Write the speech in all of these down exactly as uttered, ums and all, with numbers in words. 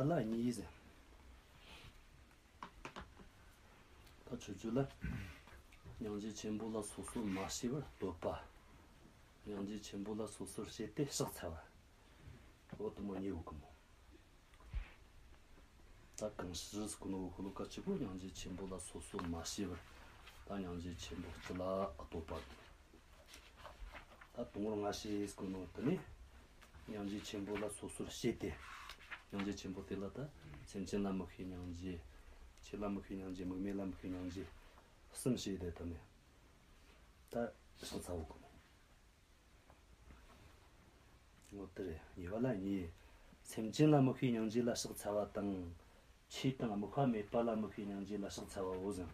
ལ་གཉིས་ཟེར། ད་ཆོས་བརྒྱུད་ལ། སྙིང་རྗེ་ཆེན་པོ་ལ་སོ་སོར་མ་ཤེས་པར་འདོད་པ། སྙིང་རྗེ་ཆེན་པོ་ལ་སོ་སོར་ཕྱེ་སྟེ་ཕྱག་འཚལ་བ། འོ་དེ་མོ་གཉིས་ཡོད་གི་མོ། ད་གང་ཞིག་གོ་ནོ་ཤོ་ལོ་ཀ་གཅིག་པོ་སྙིང་རྗེ་ཆེན་པོ་ལ་སོ་སོར་མ་ཤེས་པར། ད་སྙིང་རྗེ་ཆེན་པོ་སྤྱི་ལ་འདོད་པ། ད་དང་པོར་ང་ཞེས་གོ་ནོ་དེ་ནི། སྙིང་རྗེ་ཆེན་པོ་ལ་སོ་སོར་ཕྱེ་སྟེ། སྙིང་རྗེ་ཆེན་པོ་དེ་ལ་ད། སེམས་ཅན་ལ་དམིགས་པའི་སྙིང་རྗེ། ཆོས་ལ་དམིགས་པའི་སྙིང་རྗེ། དམིགས་མེད་ལ་དམིགས་པའི་སྙིང་རྗེ། གསུམ་བྱས་ཏེ་དེ་ནི། ད་ཕྱག་འཚལ་བོ་གོ་ནོ། འོ་དེ་རེད། གཉིས་པ་ལ་གཉིས། སེམས་ཅན་ལ་དམིགས་པའི་སྙིང་རྗེ་ལ་ཕྱག་འཚལ་བ་དང་། ཆོས་དང་དམིགས་པ་མེད་པ་ལ་དམིགས་པའི་སྙིང་རྗེ་ལ་ཕྱག་འཚལ་བའོ་ཟེར།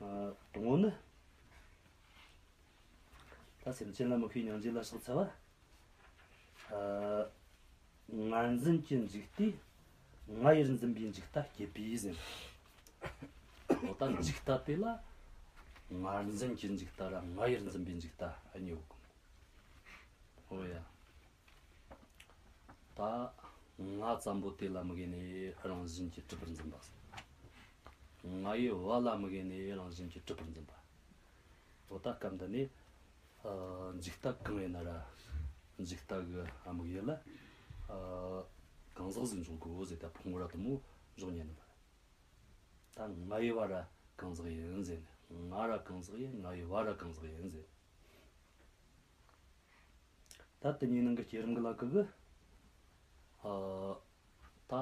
ཨ། དང་པོ་ནི། ད་སེམས་ཅན་ལ་དམིགས་པའི་སྙིང་རྗེ་ལ་ཕྱག་འཚལ་བ། ཨ། ངར་འཛིན་གྱི་འཇིག་ལྟས་ང་ཡིར་འཛིན་པའི་འཇིག་ལྟ་སྐྱེད་པས་ཟེར། འོ་ད་འཇིག་ལྟ་དེ་ལ་ངར་འཛིན་གྱི་འཇིག་ལྟ་ར་ང་ཡིར་འཛིན་པའི་འཇིག་ལྟ་གཉིས་ཡོད་གི། འོ་ཡ། ད་ང་ཙམ་པོ་དེ་ལ་དམིགས་ནས་རང་བཞིན་གྱིས་གྲུབ་པར་འཛིན་པ་ཟེར། ང་ཡི་བ་ལ་དམིགས་ནས་རང་བཞིན་གྱིས་གྲུབ་པར་འཛིན་པ། འོ་ད་སྐབས་འདི་ནས། ཨ། འཇིག་ལྟ་གང་ཡིན་ན་ར། འཇིག་ལྟ་གི་དམིགས་ཡུལ་ལ། ཨ། གང་ཟག་ཟིག་འབྱུང་གོ་ཟེར་ད་ཕུང་པོ་ར་དེ་མོ་འཇོག་ཉན་ནི་མ་རེད། ད་ང་ཡི་བ་ར་གང་ཟག་ཡིན་ཟེར་ནས། ང་ར་གང་ཟག་ཡིན། ང་ཡི་བ་ར་གང་ཟག་ཡིན་ཟེར། ད་དེ་གཉིས་ནང་གི་བསྐྱེད་རིམ་གི་ལ་ཀ་གི། ཨ། ད་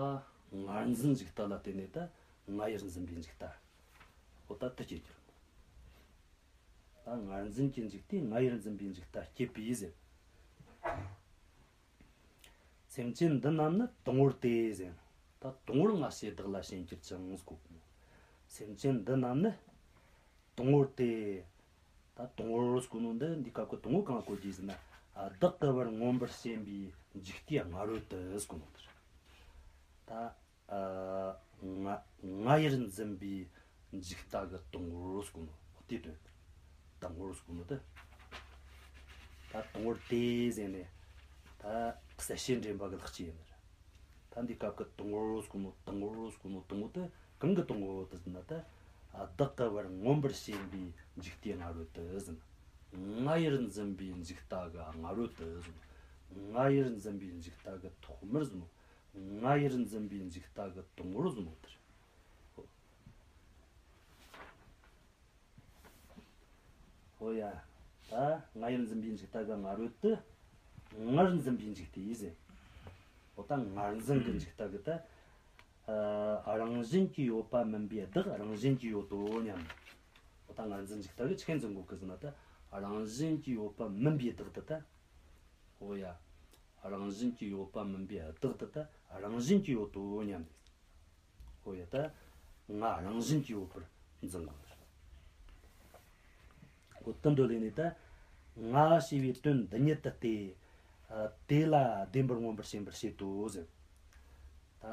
ངར་འཛིན་འཇིག་ལྟ་ལ་བརྟེན་ནས་ད་ང་ཡིར་འཛིན་པའི་འཇིག་ལྟ། འོ་ད་དེ་སྐྱེ་རྒྱུ་རེད། ད་ངར་འཛིན་གྱི་འཇིག་ལྟས་ང་ཡིར་འཛིན་པའི་འཇིག་ལྟ་སྐྱེད་པས་ཟེར། སེམས་ཅན་འདི་རྣམས་ནི་དང་པོར་ཏེ་ཟེར། ད་དང་པོར་ང་ཞེས་བདག་ལ་ཞེན་གྱུར་ཅིང་ཟེར་གོ། སེམས་ཅན་འདི་རྣམས་ནི་དང་པོར་ཏེ། ད་དང་པོར་ཟེར་གོ་ནོ་འདི་འདི་སྐབས་ཀྱི་དང་པོ་གང་གོ་རྒྱུ་ཟེར་ན། བདག་གི་བར་མངོན་པར་ཞེན་པའི་འཇིག་ལྟས་སྔ་རོལ་ཏུ་ཟེར་གོ་ནོ་འདི་རེད། ད། ཨ། ང་ང་ཡིར་འཛིན་པའི་འཇིག་ལྟ་གི་དང་པོར་ཟེར་གོ་ནོ་དེ་དོན། དང་པོར་ཟེར་གོ་ནོ་དེ། ད་དང་པོར་ཏེ་ཟེར་ནས། ད་གསལ་བྱེད་འདྲེན་པ་གི་ལེགས་བཅོས་ཡིན་ནི་རེད། ད་འདི་སྐབས་ཀྱི་དང་པོར་ཟེར་གོ་ནོ། དང་པོར་ཟེར་གོ་ནོ་དང་པོ་དེ་གང་གི་དང་པོ་དེ་ཟེར་ན། ད་བདག་གི་བར་མངོན་པར་ཞེན་པའི་འཇིག་ལྟས་སྔ་རོལ་ཏུ་ཟེར། ང་ཡིར་འཛིན་པའི་འཇིག་ལྟ་གི་སྔ་རོལ་ཏུ་ཟེར། ང་ཡིར་འཛིན་པའི་འཇིག་ལྟ་གི་ཐོག་མར་ཟེར། ང་ཡིར་འཛིན་པའི་འཇིག་ལྟ་གི་དང་པོར་ཟེར་ནོ་དེ་རེད། ཧོ་ཡ། ད་ང་ཡིར་འཛིན་པའི་འཇིག་ལྟ་གི་སྔ་རོལ་ཏུ། ངར་འཛིན་པའི་འཇིག་ལྟས་ཟེར། འོ་ད་ངར་འཛིན་གྱི་འཇིག་ལྟ་གི་ད། ཨ། རང་བཞིན་གྱིས་ཡོད་པ་མིན་པའི་བདག་རང་བཞིན་གྱིས་ཡོད་དོ་སྙམ། འོ་ད་ངར་འཛིན་འཇིག་ལྟ་གི་ཆི་གེ་འཛིན་གོ་གི་ཟེར་ན། ད་རང་བཞིན་གྱིས་ཡོད་པ་མིན་པའི་བདག་དེ་ད། འོ་ཡ། རང་བཞིན་གྱིས་ཡོད་པ་མིན་པའི་བདག་དེ་ད་རང་བཞིན་གྱིས་ཡོད་དོ་སྙམ། འོ་ཡ། ད་ང་རང་བཞིན་གྱིས་ཡོད་པར་འཛིན་དགོས། འོ་དེ་འདོད་ལས་ནས་ད་ང་ཞེས་པའི་དོན་འདི་ཉིད་དུ་སྟེ། ཨ། དེ་ལ་བདེན་པར་མངོན་པར་ཞེན་པར་བྱེད་དོ་ཟེར། ད་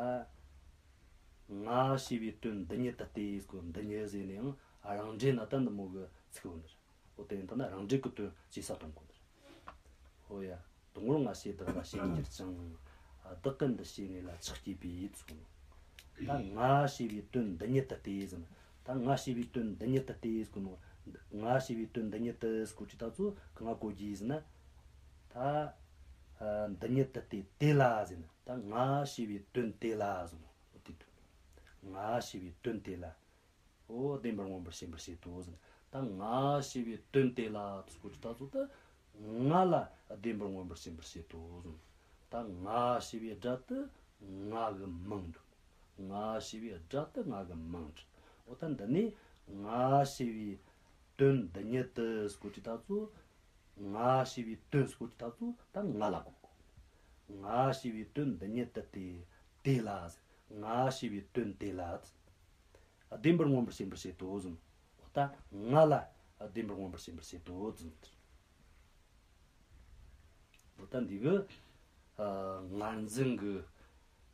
ང་ཞེས་པའི་དོན་འདི་ཉིད་དུ་སྟེ་ཟེར་གོ། འདི་ཉིད་ཟེར་ནས་ཡང་རང་འགྲེལ་ན་ད་འདི་མོ་གི་ཚིག་ཡོད་ནི་རེད། འོ་དེ་ཡིན་ད་ན་རང་འགྲེལ་གྱི་དོན་ཇེ་ཟབ་གཏོང་དགོས་ནི་རེད། འོ་ཡ། དང་པོར་ང་ཞེས་བདག་ལ་ཞེན་གྱུར་ཅིང་། བདག་གིས་འདི་ཞེས་ངེས་ལ་ཆགས་སྐྱེས་པས་ཟེར་གོ། ད་ང་ཞེས་པའི་དོན་འདི་ཉིད་དུ་སྟེ་ཟེར་ན། ད་ང་ཞེས་པའི་དོན་འདི་ཉིད་དུ་སྟེ་ཟེར་གོ་ནོ། ང་ཞེས་པའི་དོན་འདི་ཉིད་དུ་ཟེར་གོ་དུས་ད་ཚོ་གང་གོ་རྒྱུ་ཟེར་ན། ད། ཨ། འདི་ཉིད་དུ་སྟེ་དེ་ལ་ཟེར་ན། ད་ང་ཞེས་པའི་དོན་དེ་ལ་ཟེར་ནོ་དེ་དོན། ང་ཞེས་པའི་དོན་དེ་ལ། འོ་བདེན་པར་མངོན་པར་ཞེན་པར་བྱེད་དོ་ཟེར། ད་ང་ཞེས་པའི་དོན་དེ་ལ་ཟེར་གོ་དུས་ད་ཚོ་ད་ང་ལ་བདེན་པར་མངོན་པར་ཞེན་པར་བྱེད་དོ་ཟེར། ད་ང་ཞེས་པའི་སྒྲ་དེ་ང་གི་མིང་འདོན། ང་ཞེས་པའི་སྒྲ་དེ་ང་གི་མིང་འདོན། འོ་ད་འདི་ནས་ང་ཞེས་པའི་དོན་འདི་ཉིད་དུ་ཟེར་གོ་དུས་ད་ཚོ། ང་ཞེས་པའི་དོན་ཟེར་གོ་དུས་ད་ཚོ་ད་ང་ལ་གོ་དགོས། ང་ཞེས་པའི་དོན་འདི་ཉིད་དུ་སྟེ་དེ་ལ་ཟེར། ང་ཞེས་པའི་དོན་དེ་ལ་ཟེར། བདེན་པར་མངོན་པར་ཞེན་པར་བྱེད་དོ་ཟེར། འོ་ད་ང་ལ་བདེན་པར་མངོན་པར་ཞེན་པར་བྱེད་དོ་ཟེར། འོ་ད་འདི་གི། ཨ། ངར་འཛིན་གི།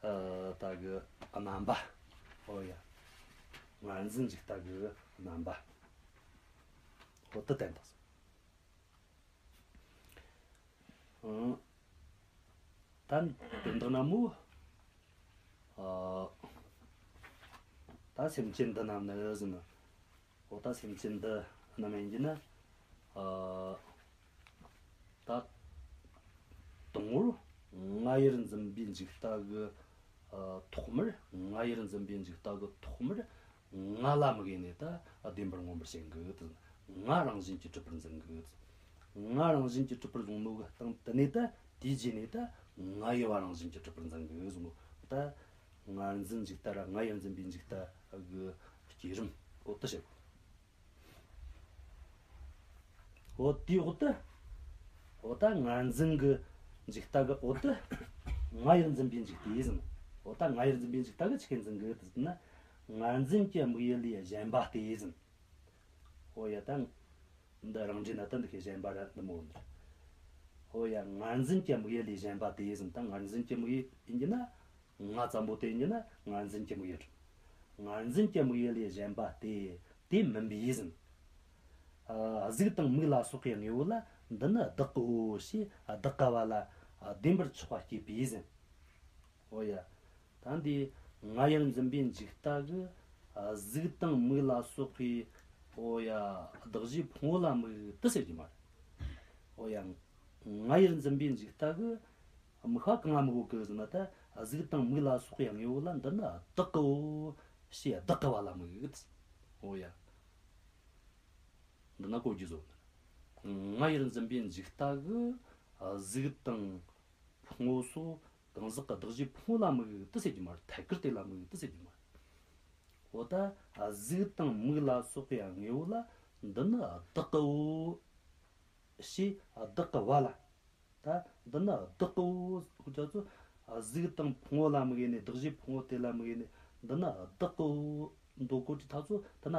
ཨ། ད་གི་རྣམ་པ། འོ་ཡ། ངར་འཛིན་འཇིག་ལྟ་གི་རྣམ་པ། འོ་དེ་བསྟན་ཏོ། ཨང་། ད་དོན་དག་ན་མོ། ད་སེམས་ཅན་འདི་རྣམས་ནི་ཟེར་ན། འོ་ད་སེམས་ཅན་འདི་རྣམས་ཡིན་གྱི་ན། ཨ། ད་དང་པོར་ང་ཡུལ་འཛིན་པའི་འཇིག་ལྟ་གི། ཨ། ཐོག་མར་ང་ཡུལ་འཛིན་པའི་འཇིག་ལྟ་གི་ཐོག་མར་ང་ལ་དམིགས་ནས་ད་བདེན་པར་མངོན་པར་བྱེད་གི། ང་རང་བཞིན་གྱིས་གྲུབ་པར་འཛིན་གི། ང་རང་བཞིན་གྱིས་གྲུབ་པར་བཟུང་ནོ་གི་སྟེང་དེ་ནས་ད་དེའི་རྗེས་ནས་ད་ང་ཡུལ་བ་རང་བཞིན་གྱིས་གྲུབ་པར་འཛིན་གི་གསུངས་ནོ། ད་ངར་འཛིན་འཇིག་ལྟ་ར་ང་ཡུལ་འཛིན་པའི་འཇིག་ལྟ་གི་བསྐྱེད་རིམ་འོ་དེ་བཤད་གོ། འོ་དེའི་འོག་ཏུ། འོ་ད་ངར་འཛིན་གྱི་འཇིག་ལྟ་གི་འོག་ཏུ་ང་ཡུལ་འཛིན་པའི་འཇིག་ལྟ་ཟེར། འོ་ད་ང་ཡུལ་འཛིན་པའི་འཇིག་ལྟ་གི་ཆི་གིས་འཛིན་གི་ཟེར་ན། ངར་འཛིན་གྱི་དམིགས་ཡུལ་ལས་གཞན་པ་སྟེ་ཟེར། འོ་ཡ། ད་འདི་རང་འགྲེལ་ན་ད་འདི་ཁའི་གཞན་པ་ར་འདི་མོ་འདིར། འོ་ཡ། ངར་འཛིན་གྱི་དམིགས་ཡུལ་ལས་གཞན་པ་སྟེ་ཟེར། ད་ངར་འཛིན་གྱི་དམིགས་ཡུལ་ཡིན་གྱི་ན། ང་ཙམ་པོ་དེ་ཡིན་གྱི་ན་ངར་འཛིན་གྱི་དམིགས་ཡུལ་རེད། ངར་འཛིན་གྱི་དམིགས་ཡུལ་ལས་གཞན་པ་སྟེ། དེ་མིན་པས་ཟེར། ཨ། གཟུགས་དང་མིག་ལ་སོགས་པའི་དངོས་པོ་ལ་འདི་ནི་བདག་གི་བོ་ཞེས་བདག་གི་བ་ལ་བདེན་པར་ཆགས་པ་སྐྱེད་པས་ཟེར། འོ་ཡ། ད་འདི་ང་ཡུལ་འཛིན་པའི་འཇིག་ལྟ་གི། ཨ། གཟུགས་དང་མིག་ལ་སོགས་པའི། འོ་ཡ། གདགས་གཞིའི་ཕུང་པོ་ལ་དམིགས་དེ་ཟེར་གྱི་མ་རེད། འོ་ཡ། ང་ཡུལ་འཛིན་པའི་འཇིག་ལྟ་གི་དམིགས་པ་གང་ལ་དམིགས་གི་ཟེར་ན། ད་གཟུགས་དང་མིག་ལ་སོགས་པའི་དངོས་པོ་ལ་འདི་ནི་བདག་གི་བོ་ཞེས་བདག་གི་བ་ལ་དམིགས། འོ་ཡ། འདི་ན་གོ་རྒྱུ་བཟོ་ནི། ང་ཡུལ་འཛིན་པའི་འཇིག་ལྟ་གི། ཨ། གཟུགས་དང་ཕུང་པོ་སོགས་གང་ཟག་གི་གདགས་གཞིའི་ཕུང་པོ་ལ་དམིགས་དེ་ཟེར་གྱི་མ་རེད། ཐད་ཀར་དེ་ལ་དམིགས་དེ་ཟེར་གྱི་མ་རེད། འོ་ད་གཟུགས་དང་མིག་ལ་སོགས་པའི་དངོས་པོ་ལ་འདི་ནི་བདག་གི་བོ་ཞེས་བདག་གི་བ་ལ། ད་འདི་ནི་བདག་གི་བོ་ཁོ་ཅག་ཚོ། གཟུགས་དང་ཕུང་པོ་ལ་དམིགས་ནས། གདགས་གཞིའི་ཕུང་པོ་དེ་ལ་དམིགས་ནས། འདི་ནི་བདག་གི་བོ་འདོད་གོ་དུས་ཐག་ཚོ་དེ་ན་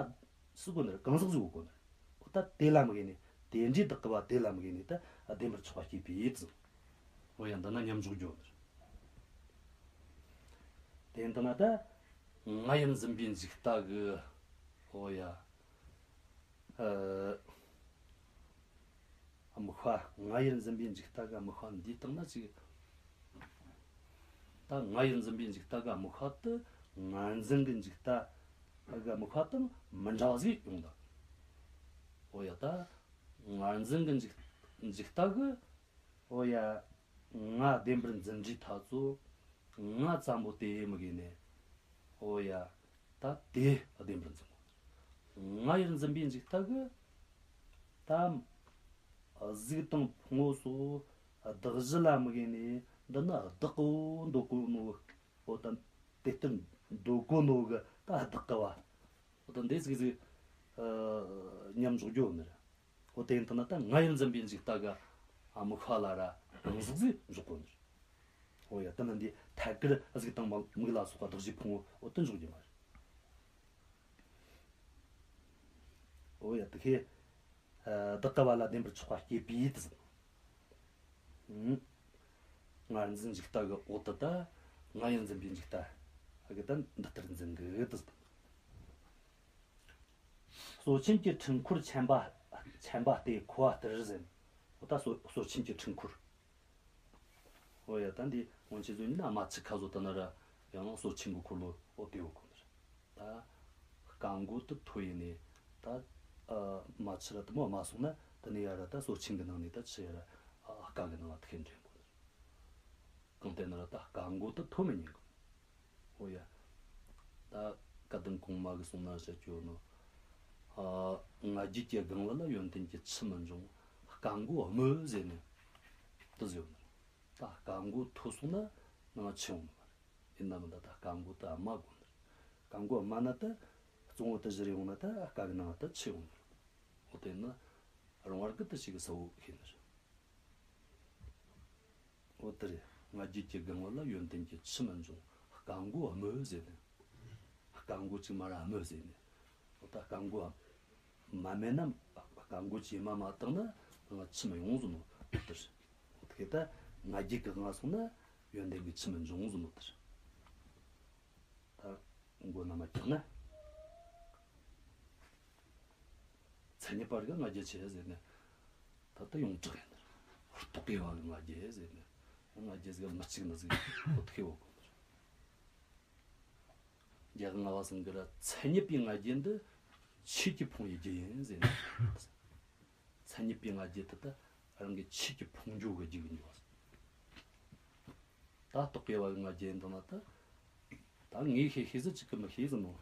སུ་གོ་ནི་རེད། གང་ཟག་ཟིག་གོ་ནི་རེད། འོ་ད་དེ་ལ་དམིགས་ནས། དེ་འདྲའི་བདག་གི་བ་དེ་ལ་དམིགས་ནས་ད་བདེན་པར་ཆགས་པ་སྐྱེད་པས་ཟེར། འོ་ཡ། འདི་ན་མཉམ་འཇོག་རྒྱུ་ནི་རེད། དེ་ཡིན་དུས་ན་ད་ང་ཡུལ་འཛིན་པའི་འཇིག་ལྟ་གི། འོ་ཡ། ཨ། དམིགས་པ། ང་ཡུལ་འཛིན་པའི་འཇིག་ལྟ་གི་དམིགས་པ་འདིའི་སྟེང་ན་ཅིག་ད་ང་ཡུལ་འཛིན་པའི་འཇིག་ལྟ་གི་དམིགས་པ་དེ་ངར་འཛིན་གྱི་འཇིག་ལྟ་གི་དམིགས་པ་དང་མི་འདྲ་བ་ཟིག་ཡོང་ད། འོ་ཡ། ད་ངར་འཛིན་གྱི་འཇིག་འཇིག་ལྟ་གི། འོ་ཡ། ང་བདེན་པར་འཛིན་དུས་ཐག་ཚོ་ང་ཙམ་པོ་དེ་དམིགས་ནས། འོ་ཡ། ད་དེ་བདེན་པར་འཛིན་གོ། ང་ཡུལ་འཛིན་པའི་འཇིག་ལྟ་གི། ད་གཟུགས་དང་ཕུང་པོ་སོགས་གདགས་གཞི་ལ་དམིགས་ནས། འདི་ནི་བདག་གི་བོ་འདོད་གོ་ནོ། འོ་ད་དེ་ལྟར་འདོད་གོ་ནོ་གི་ད་བདག་གི་བ། འོ་ད་འདི་ཟིག་ཟིག་ཨ། མཉམ་འཇོག་རྒྱུ་ནི་རེད། འོ་དེ་ཡིན་དུས་ན་ད་ང་ཡུལ་འཛིན་པའི་འཇིག་ལྟ་གི་དམིགས་པ་ལ་ར་གང་ཟག་ཟིག་འཇོག་གོ་ནི་རེད། འོ་ཡ། དེ་ནི་འདི་ཐད་ཀར་གཟུགས་དང་མིག་ལ་སོགས་པ་གདགས་གཞིའི་ཕུང་པོ་འོ་དེ་འཇོག་རྒྱུ་མ་རེད། འོ་ཡ། དེ་ཁའི། ཨ། བདག་གི་བ་ལ་བདེན་པར་ཆགས་པ་སྐྱེད་པས་དེ་ཟེར། ཨང་། ངར་འཛིན་འཇིག་ལྟ་གི་འོག་ཏུ་ད་ང་ཡུལ་འཛིན་པའི་འཇིག་ལྟ་གི་ད་འདི་ལྟར་འཛིན་གི་དེ་ཟེར། སྲོག་ཆེན་གྱི་འཕྲུལ་འཁོར་ཆེན་པ་ཆེན་པ་སྟེ་ཁོ་བ་ལྟར་ཟེར། འོ་ད་སྲོག་སྲོག་ཆེན་གྱི་འཕྲུལ་འཁོར། འོ་ཡ། ད་འདི་སྔོན་ཆད་ཟོ་ཡིན་ན་རྨ་ཆུ་ཁ་ཟོ་ད་ན་ར་ཡང་སྲོག་ཆེན་གྱི་འཁོར་ལོ་འོ་དེ་འོ་གོ་ནི་རེད། ད་རྐ་མགོ་དེ་ཐོ་ཡིན་ནས་ད། ཨ། རྨ་ཆུ་ར་དེ་མོ་མ་སོང་ན་དེ་ནས་ཡ་ར་ད་སྲོག་ཆེན་གྱི་ནང་ནས་ད་ཆུ་ཡ་ར། ཨ། རྐ་གི་ནང་ལ་ཐིག་འདྲེན་གོ་ནི་རེད། གང་ལྟར་ན་ར་ད་རྐ་མགོ་དེ་ཐོ་མི་ཉན་གོ། འོ་ཡ། ད་བཀའ་གདམས་གོང་མ་གི་གསུང་ན་བཤད་རྒྱུ་ནོ། ཨ། ང་རྒྱལ་གྱི་སྒང་བ་ལ་ཡོན་ཏན་གྱི་ཆུ་མི་འབྱུང་། རྐ་མགོ་རྨོས་ཟེར་ནས་དེ་ཟེར་ཡོད་ནི་རེད། ད་རྐ་མགོ་ཐོ་སོང་ན་ནང་ཆུ་ཡོང་ནི་མ་རེད། ཡིན་ན་མིན་ད་ད་རྐ་མགོ་དེ་རྨ་དགོ་ནི་རེད། རྐ་མགོ་རྨ་ན་ད་གཙང་བོ་དེ་བཞུར་ཡོང་ན་ད་རྐ་གི་ནང་ད་ཆུ་ཡོང་ནི་རེད། འོ་དེ་ན་རང་བར་གི་དེ་ཞིག་གི་ས་བོ་ཤེས་ནི་རེད། འོ་དེ་རེད། ང་རྒྱལ་གྱི་སྒང་བ་ལ་ཡོན་ཏན་གྱི་ཆུ་མི་འབྱུང་། རྐ་མགོ་རྨོས་ཟེར་ནས། རྐ་མགོ་ཅིག་མ་ར་རྨོས་ཟེར་ནས། འོ་ད་རྐ་མགོ་མ་རྨོས་ན། རྐ་མགོ་ཅིག་མ་མ་བཏང་ན་ང་ཆུ་མི་ཡོང་ཟེར་ནོ་དེ་རེད། འོ་དེ་ད་ང་རྒྱལ་གྱི་སྒང་སོང་ན་ཡོན་ཏན་གྱི་ཆུ་མི་འབྱུང་ཟེར་ནོ་དེ་རེད། ད་མགོ་ན་མ་བཀྱག་ན། མཚན་ཉིད་པ་རིག་ང་རྒྱལ་ཆེ་ཟེར་ནས། ད་ལྟ་ཡོངས་གྲགས་ཡིན་ནི་རེད། རྟོག་གེ་བ་གི་ང་རྒྱལ་ཟེར་ནས། ང་རྒྱལ་ཟིག་མི་གཅིག་ནི་ཟིག་ཁོ་ཐག་ཡོད་གོ་ནི་རེད། རྒྱལ་དབང་ལྔ་པ་ཚང་གིས་ར་མཚན་ཉིད་པའི་ང་རྒྱལ་འདི་ཆོས་ཀྱིས་ཕུང་བའི་རྒྱུ་ཡིན་ཟེར་ནས། མཚན་ཉིད་པའི་ང་རྒྱལ་དེ་ད་རང་གི་ཆོས་ཀྱིས་ཕུང་རྒྱུ་གི་རྒྱུ་ཡིན་ཡོད། ད་རྟོག་གེ་བ་གི་ང་རྒྱལ་འདི་ན་ད། ད་ངས་ཤེས་ཤེས་ཟིག་ཅིག་གིས་མི་ཤེས་ཟིག་མོ།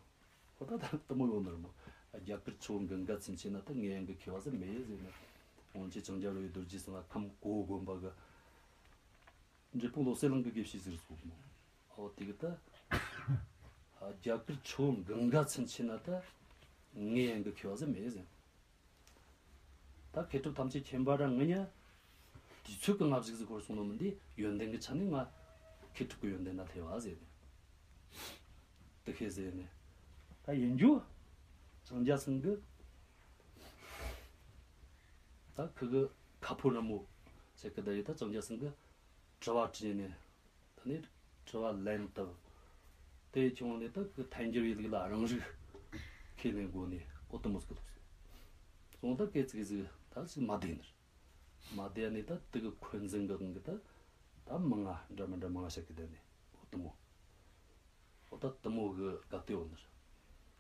ཁོ་ད་ད་དེ་མོ་ཡོད་ནི་རེད་མོ། རྒྱ་གར་ཆུ་བོ་གངྒཱ་ཚུན་ཆད་ན་ད་ངའི་ཡན་གི་མཁས་པ་ཟིག་མེད་ཟེར་ནས། སྔོན་ཆད་ལྕང་སྐྱ་རོལ་པའི་རྡོ་རྗེ་ཚང་ལ་ཁམས་གོ་དགོན་པ་གི་འབྲས་སྤུངས་བློ་གསལ་གླིང་གི་དགེ་བཤེས་ཟིག་རེད་སོ་མོ། ཨོ་དེ་གི་ད། རྒྱ་གར་ཆུ་བོ་གངྒཱ་ཚུན་ཆད་ན་ད་ངའི་ཡན་གི་མཁས་པ་ཟིག་མེད་ཟེར། ད་མཁས་གྲུབ་ཐམས་ཅད་མཁྱེན་པ་ར་ངུ་ཉ། དུས་ཚོད་ཀྱི་མངའ་བཞུགས་ཟིག་ཤོར་སོང་ནོ་མིན་དེ། ཡོན་ཏན་གྱི་ཆ་ནས་ང་མཁས་གྲུབ་ཀྱི་ཡོན་ཏན་ན་སླེབས་པ་ཟེར་ནས། དེ་ཤེས་ཟེར་ནས། ད་ཡིན་རྒྱུ། ལྕང་སྐྱ་ཚང་གི། ད་ཁི་གི་ཁ་ཕོ་ར་མོ་ཟེར་གི་ད་ཡོད། ད་ལྕང་སྐྱ་ཚང་གི་དྲི་བ་དྲིས་ནས། ད་ནི་དྲི་བ་ལན་བཏབ། དེ་བྱུང་ནས་ད་གི་ཐལ་འགྱུར་བའི་ལུགས་ལ་རང་རིག་ཁས་ལེན་དགོས་ནས་ཨོ་དེ་མོ་ཟིག་ལོག་སོང་། སོང་ད་སྐད་ཅིག་ཟིག་ད་ཅིག་མ་བདེ་ནི། མ་བདེ་ནས་ད་དེ་གི་འཁོན་འཛིན་གི་དབང་གིས་ད་ད་མི་ང་འདྲ་མི་འདྲ་མང་ང་བཤད་གི་བསྡད་ནས་ཨོ་དེ་མོ། ཨོ་ད་དེ་མོ་གི་ག་དེ་ཡོད་ནི་རེད།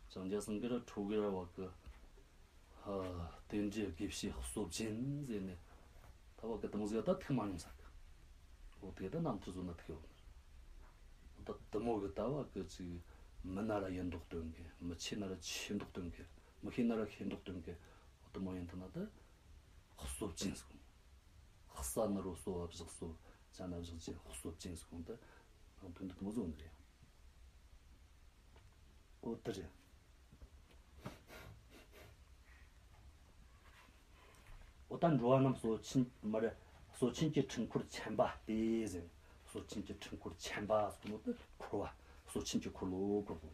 ལྕང་སྐྱ་ཚང་གི་ར་ཁྲོ་གི་ར་བ་གི། ཧ། དེ་འདྲའི་དགེ་བཤེས་སྲོལ་ཅན་ཟེར་ནས། ད་བ་གི་དེ་མོ་ཟིག་ད་ཐུག་མ་མྱོང་ས་གི། ཨོ་དེ་ད་རྣམ་ཐར་བཟོ་ན་ཐུག་ཡོད་ནི་རེད། ཨོ་ད་དེ་མོ་གི་ད་བ་གི་ཅིག་མི་ན་ར་ཡིན་མདོག་སྟོན་གི། མི་ཆེ་ན་ར་ཆེ་མདོག་སྟོན་གི། མི་ཤེས་ན་ར་ཤེས་མདོག་སྟོན་གི། ཨོ་དེ་མོ་ཡིན་ཐུབ་ན་ད་སྲོལ་ཅན་ཟེར་གོ། ས་ནི་རོ་སོ་བ་བཞག་སོ། ཅ་ན་བཞག་ཅན། སྲོལ་ཅན་ཟེར་གོ་ད། ནང་དོན་འདི་དེ་མོ་བཟོ་ནི་རེད། ཨོ་དེ་རེད། ཨོ་ད་འགྲོ་བ་རྣམས་སྲོལ་ཆེན་མ་རེད། སྲོལ་ཆེན་གྱི་འཁྲུལ་འཁོར་ཆེན་པ་སྟེ་ཟེར། སྲོལ་ཆེན་གྱི་འཁྲུལ་འཁོར་ཆེན་པ་ཟེར་གོ་ནོ་དེ་འཁོར་བ། སྲོལ་ཆེན་གྱི་འཁོར་ལོ་འཁོར་ལོ།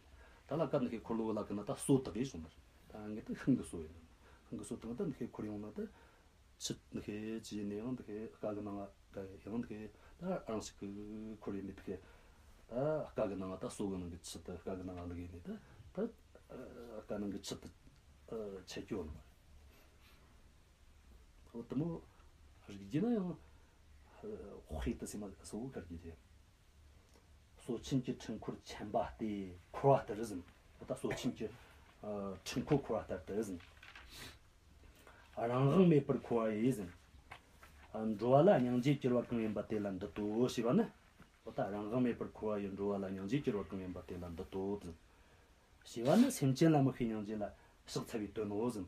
ད་ལ་ཀ་འདི་ཁའི་འཁོར་ལོ་ལ་ཀ་ན་ད་སྲོལ་དག་གིས་བྱུང་ནི་རེད། ད་ངས་ད་ཤིང་གི་སྲོལ་ཡིན་ནོ། ཤིང་གི་སྲོལ་དང་ད་འདི་ཁའི་འཁོར་ཡོང་ན་ད། ཆུ་འདི་ཁའི་ཆུ་ཡིན་ནའང་འདི་ཁའི་སྐ་གི་ནང་ང་ད་ཡང་འདི་ཁའི་ད་རང་ཞིག་གི་འཁོར་ཡིན་ནི། འདི་ཁའི་ད་སྐ་གི་ནང་ང་ད་སྲོལ་གི་ནང་གི་ཆུ་ད་སྐ་གི་ནང་ང་ལུག་ཡིན་ནི། ད་ད་སྐ་ནང་གི་ཆུ་ད་ཆད་སྐྱོ་ནི་མ་རེད། འོ་དེ་མོ་རིག་རྒྱུ་ན་ཡང་དཔེ་དེ་སེམས་མ་གསལ་བོ་གར་རྒྱུ་རེད། སྲོལ་ཆེན་གྱི་འཁྲུལ་འཁོར་ཆེན་པ་སྟེ། འཁོར་བ་ལྟར་ཟེར། འོ་ད་སྲོལ་ཆེན་གྱི་ཨ་འཁྲུལ་འཁོར་འཁོར་བ་ལྟར་དུ་ཟེར། རང་དབང་མེད་པར་འཁོར་བ་ཡི་ཟེར། ཨ་འགྲོ་བ་ལ་སྙིང་རྗེ་གྱུར་པ་གང་ཡིན་པ་དེ་ལ་འདི་ལྟོས་ཞེས་པ་ནི། འོ་ད་རང་དབང་མེད་པར་འཁོར་བ་ཡི་འགྲོ་བ་ལ་སྙིང་རྗེ་གྱུར་པ་གང་ཡིན་པ་དེ་ལ་འདི་ལྟོས་ཟེར། ཞེས་པ་ནི་སེམས་ཅན་ལ་མི་ཤེས་སྙིང་རྗེ་ལ་ཕྱག་འཚལ་བའི་དོན་ནོ་ཟེར།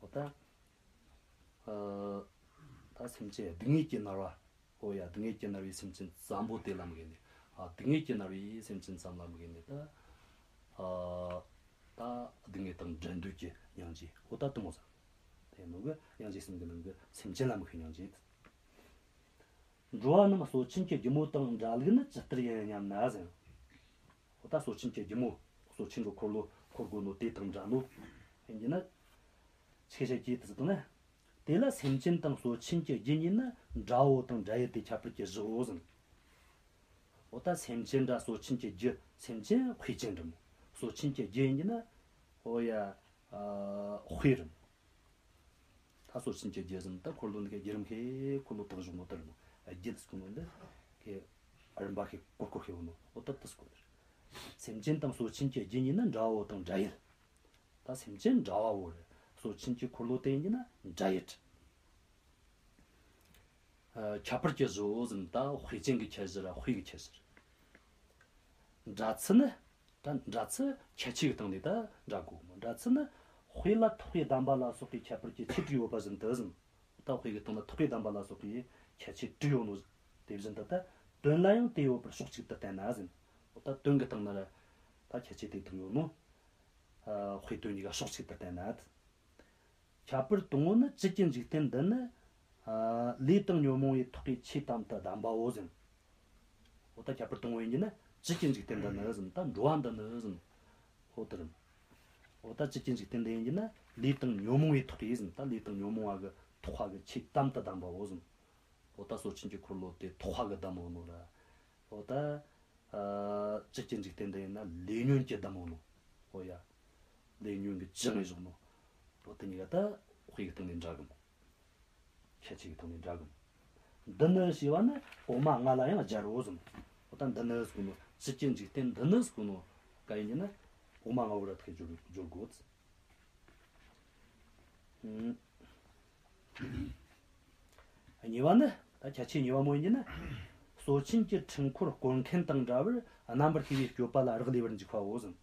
འོ་ད། ཨ་ད་སེམས་ཅན་སྡུག་བསྔལ་གྱིས་མནར་བ། ཨོ་ཡ། སྡུག་བསྔལ་གྱིས་མནར་བའི་སེམས་ཅན་ཙམ་པོ་དེ་ལ་དམིགས་ནས། ཨ་སྡུག་བསྔལ་གྱིས་མནར་བའི་སེམས་ཅན་ཙམ་ལ་དམིགས་ནས་ད། ཨ་ད་སྡུག་བསྔལ་དང་བྲལ་འདོད་ཀྱི་སྙིང་རྗེ། ཨོ་ད་དེ་མོ་ཟེར། དེ་ནོ་གི་སྙིང་རྗེ་གསུམ་གི་ནང་གི་སེམས་ཅན་ལ་དམིགས་པའི་སྙིང་རྗེ། འགྲོ་བ་རྣམས་སྲོལ་ཆེན་གྱི་སྒྱུ་མོ་དང་འདྲ་ལུགས་ནི་ཇི་ལྟར་ཡིན་སྙམ་ན་ཟེར། ཨོ་ད་སྲོལ་ཆེན་གྱི་སྒྱུ་མོ། སྲོལ་ཆེན་གྱི་འཁོར་ལོ་འཁོར་དགོས་ནོ་དེ་དང་འདྲ་ནོ་ཡིན་གྱི་ན། ཆི་བཤད་ཀྱི་དེ་ཟེར་དང་ན། དེ་ལ་སེམས་ཅན་དང་སྲོལ་ཆེན་གྱི་རྒྱུ་གཉིས་ནི་འདྲ་བོ་དང་འདྲ་ཡུལ་དེ་ཁྱད་པར་གྱིས་བཞག་གོ་ཟེར། འོ་ད་སེམས་ཅན་ར་སྲོལ་ཆེན་གྱི་རྒྱུ། སེམས་ཅན་དཔེ་ཅན་རེད་མོ། སྲོལ་ཆེན་གྱི་རྒྱུ་ཡིན་གྱི་ན། འོ་ཡ། ཨ་དཔེ་རེད་མོ། ད་སྲོལ་ཆེན་གྱི་རྒྱུ་ཟེར་ད་འཁོར་ལོ་འདི་གའི་བརྒྱུད་རིམ་ཁའི་འཁོར་ལོ་དག་བཞག་ནོ་དེ་རེད་མོ། རྒྱུ་ཟེར་གོ་ནོ་འདི་གའི་རིམ་པ་ཁའི་སྐོར་སྐོར་ཁའི་ཡོད་ནོ། འོ་ད་དེ་ཟེར་གོ་ནི་རེད། སེམས་ཅན་དང་སྲོལ་ཆེན་གྱི་རྒྱུ་གཉིས་ནི་འདྲ་བོ་དང་འདྲ་ཡུལ། ད་སེམས་ཅན་འདྲ་བ་བོ་རེད། སྲོལ་ཆེན་གྱི་འཁོར་ལོ་དེ་ཡིན་གྱི་ན་འདྲ་ཡུལ། ཨ་ཁྱད་པར་གྱིས་བཞག་ཟེར་ད་དཔེ་ཅན་གྱི་ཁྱད་གཞི་ར་དཔེ་གི་ཁྱད་གཞི་རེད། འདྲ་ཚུལ་ནི། ད་འདྲ་ཚུལ་ཁྱད་ཆོས་ཀྱི་སྟེང་ནས་ད་འདྲ་དགོས་མོ། འདྲ་ཚུལ་ནི་དཔེ་ལ་ཐོགས་པའི་བསྡམས་པ་ལ་སོགས་པའི་ཁྱད་པར་གྱི་ཆོས་དྲུག་ཡོད་པ་བཞིན་དུ་ཟེར། ད་དཔེ་གི་སྟེང་ན་ཐོགས་པའི་བསྡམས་པ་ལ་སོགས་པའི་ཁྱད་ཆོས་དྲུག་ཡོད་ནོ་དེ་བཞིན་དུ་ད་དོན་ལ་ཡང་དེ་ཡོད་པར་ཕྱོགས་གཅིག་ཏུ་བསྟན་ན་ཟེར། འོ་ད་དོན་གྱི་སྟེང་ན་ར་ད་ཁྱད་ཆོས་དེ་དྲུག་ཡོད་ནོ། ཨ་དཔེ་དོན་གཉིས་ཀ་ཕྱོགས་གཅིག་ཏུ་བསྟན་ན། ཁྱད་པར་དང་པོ་ནི་བཅུད་ཀྱི་འཇིག་རྟེན་འདི་ནི། ཨ་ལས་དང་ཉོན་མོངས་པའི་ཐོགས་པའི་ཆོས་དམ་དུ་བསྡམས་པའོ་ཟེར། འོ་ད་ཁྱད་པར་དང་པོ་ཡིན་གྱི་ན་བཅུད་ཀྱི་འཇིག་རྟེན་འདི་ནི་ཟེར། ད་འགྲོ་བ་འདི་ནི་ཟེར། འོ་དེ་རེད། འོ་ད་བཅུད་ཀྱི་འཇིག་རྟེན་འདི་ཡིན་གྱི་ན་ལས་དང་ཉོན་མོངས་པའི་ཐོགས་པའི་ཟེར། ད་ལས་དང་ཉོན་མོངས་པ་གི་ཐོགས་པ་གི་ཆོས་དམ་དུ་བསྡམས་པའོ་ཟེར། འོ་ད་སྲོལ་ཆེན་གྱི་འཁོར་ལོ་དེ་ཐོགས་པ་གིས་བསྡམས་ཡོད་ནོ་ར། འོ་ད། ཨ་བཅུད་ཀྱི་འཇིག་རྟེན་འདི་ཡིན་ན་ལས་ཉོན་གྱིས་བསྡམས་ཡོད་ནོ། འོ་ཡ། ལས་ཉོན་གྱིས་བཅིངས་བཞག་ནོ། འོ་དེ་གཉིས་ཀ་ད་དཔེ་གི་སྟེང་ནས་འདྲ་གི་མོ། ཁྱད་ཆོས་ཀྱི་སྟེང་ནས་འདྲ་གི་མོ། འདི་ནི་ཞེས་པ་ནི་གོང་མ་ལྔ་ལ་ཡང་སྦྱར་རོ་ཟེར། འོ་ད་འདི་ནི་ཟེར་གོ་ནོ། བཅུད་ཀྱི་འཇིག་རྟེན་འདི་ནི་ཟེར་གོ་ནོ། ག་ཡིན་གྱི་ན་དབུ་མ་ལྔ་བོ་ར་ཐག་སྦྱོར་སྦྱོར་དགོས། ཨུམ། གཉིས་པ་ནི། ད་ཁྱད་ཆོས་གཉིས་པ་མོ་ཡིན་གྱི་ན། སྲོག་ཆེན་གྱི་འཁྲུལ་འཁོར་བསྐོར་མཁན་དང་འདྲ་བར་རྣམ་པར་ཤེས་པའི་སྤྱོད་པ་ལ་རག་ལས་པར་འཇུག་པའོ་ཟེར།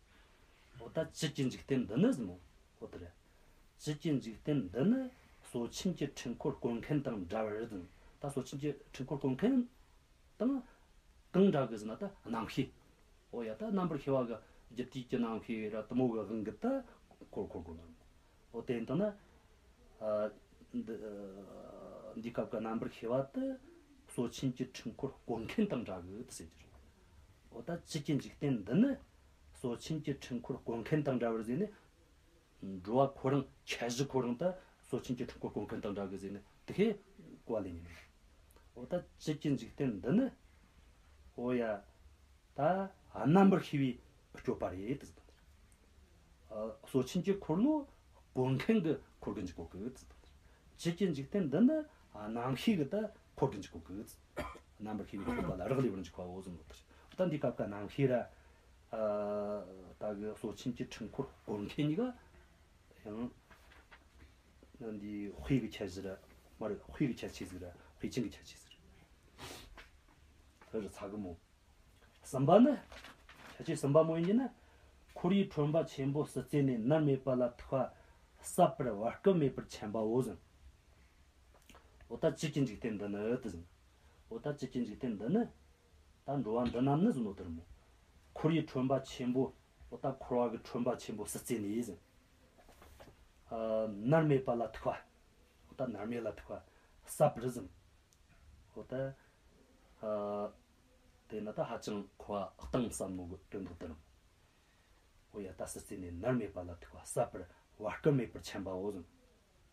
འོ་ད་བཅུད་ཀྱི་འཇིག་རྟེན་འདི་ནི་ཟེར་མོ། འོ་དེ་རེད། བཅུད་ཀྱི་འཇིག་རྟེན་འདི་ནི་སྲོག་ཆེན་གྱི་འཁྲུལ་འཁོར་བསྐོར་མཁན་དང་འདྲ་བར་ཟེར། ད་སྲོག་ཆེན་གྱི་འཁྲུལ་འཁོར་བསྐོར་མཁན་དང་གང་འདྲ་གི་ཟེར་ན། ད་རྣམ་ཤེས། འོ་ཡ། ད་རྣམ་པར་ཤེས་པ་གི་རྒྱུ་དུས་ཀྱི་རྣམ་ཤེས་ར་དེ་མོ་གི་དབང་གིས་ད་འཁོར་འཁོར་དགོས་ནོ། འོ་དེ་ཡིན་དང་ན། ཨ། འདི་ཨ། འདི་སྐབས་ཀྱི་རྣམ་པར་ཤེས་པ་དེ་སྲོག་ཆེན་གྱི་འཁྲུལ་འཁོར་བསྐོར་མཁན་དང་འདྲ་གི་དེ་ཟེར་རྒྱུ་རེད། འོ་ད་བཅུད་ཀྱི་འཇིག་རྟེན་འདི་ནི་སྲོག་ཆེན་གྱི་འཁྲུལ་འཁོར་བསྐོར་མཁན་དང་འདྲ་བར་ཟེར་ནས། འགྲོ་བ་ཁོ་རང་ཁྱད་གཞི་ཁོ་རང་ད་སྲོག་ཆེན་གྱི་འཁྲུལ་འཁོར་བསྐོར་མཁན་དང་འདྲ་གི་ཟེར་ནས་དེ་ཁས་གོ་བ་ལེན་ནི་མིན། འོ་ད་བཅུད་ཀྱི་འཇིག་རྟེན་འདི་ནི། འོ་ཡ། ད་རྣམ་པར་ཤེས་པའི་སྤྱོད་པ་རེད་ཟེར་དང་། ཨ། སྲོག་ཆེན་གྱི་འཁོར་ལོ་བསྐོར་མཁན་གྱི་འཁོར་གི་འཇུག་གོ་གི་ཟེར་དང་། བཅུད་ཀྱི་འཇིག་རྟེན་འདི་ནི་རྣམ་ཤེས་ཀྱི་ད་འཁོར་གི་འཇུག་གོ་གི་ཟེར། རྣམ་པར་ཤེས་པའི་སྤྱོད་པ་ལ་རག་ལས་པར་འཇུག་པའོ་ཟེར་ནོ་དེ་རེད། ད་འདི་སྐབས་ཀྱི་རྣམ་ཤེས་ར། ཨ། ད་གི་སྲོག་ཆེན་གྱི་འཁྲུལ་འཁོར་བསྐོར་མཁན་གཉིས་ཀ་ཡང་། འདི་དཔེ་གི་ཁྱད་གཞི་ར་མ་རེད། དཔེ་གི་ཁྱད་ཆོས་ཟིག་ར་དཔེ་ཅན་གི་ཁྱད་ཆོས་ཟིག་ར། དེ་རུ་ཚ་གི་མོ། གསུམ་པ་ནི། ཁྱད་ཆོས་གསུམ་པ་མོ་ཡིན་གྱི་ན། འཁོར་བའི་ཁྲོན་པ་ཆེན་པོ་སྲིད་རྩེ་ནས་མནར་མེད་པ་ལ་ཐུག་པ་ཟད་པར་བར་སྐབས་མེད་པར་མཁྱེན་པའོ་ཟེར། འོ་ད་བཅུད་ཀྱི་འཇིག་རྟེན་འདི་ནི་དེ་ཟེར། འོ་ད་བཅུད་ཀྱི་འཇིག་རྟེན་འདི་ནི། ད་འགྲོ་བ་འདི་རྣམས་ནི་ཟེར་ནོ་དེ་རེད་མོ། འཁོར་བའི་ཁྲོན་པ་ཆེན་པོ། འོ་ད་འཁོར་བ་གི་ཁྲོན་པ་ཆེན་པོ་སྲིད་རྩེ་ནས་ཟེར། ཨ། མནར་མེད་པ་ལ་ཐུག་པ། འོ་ད་མནར་མེད་ལ་ཐུག་པ་ཟད་པར་ཟེར། འོ་ད། ཨ། དེ་ན་ད་ཧ་ཅང་འཁོར་བ་གཏིང་ཟབ་མོ་གི་དོན་དག་དེ་རེད། འོ་ཡ། ད་སྲིད་རྩེ་ནས་མནར་མེད་པ་ལ་ཐུག་པ་ཟད་པར་བར་སྐབས་མེད་པར་མཁྱེན་པའོ་ཟེར།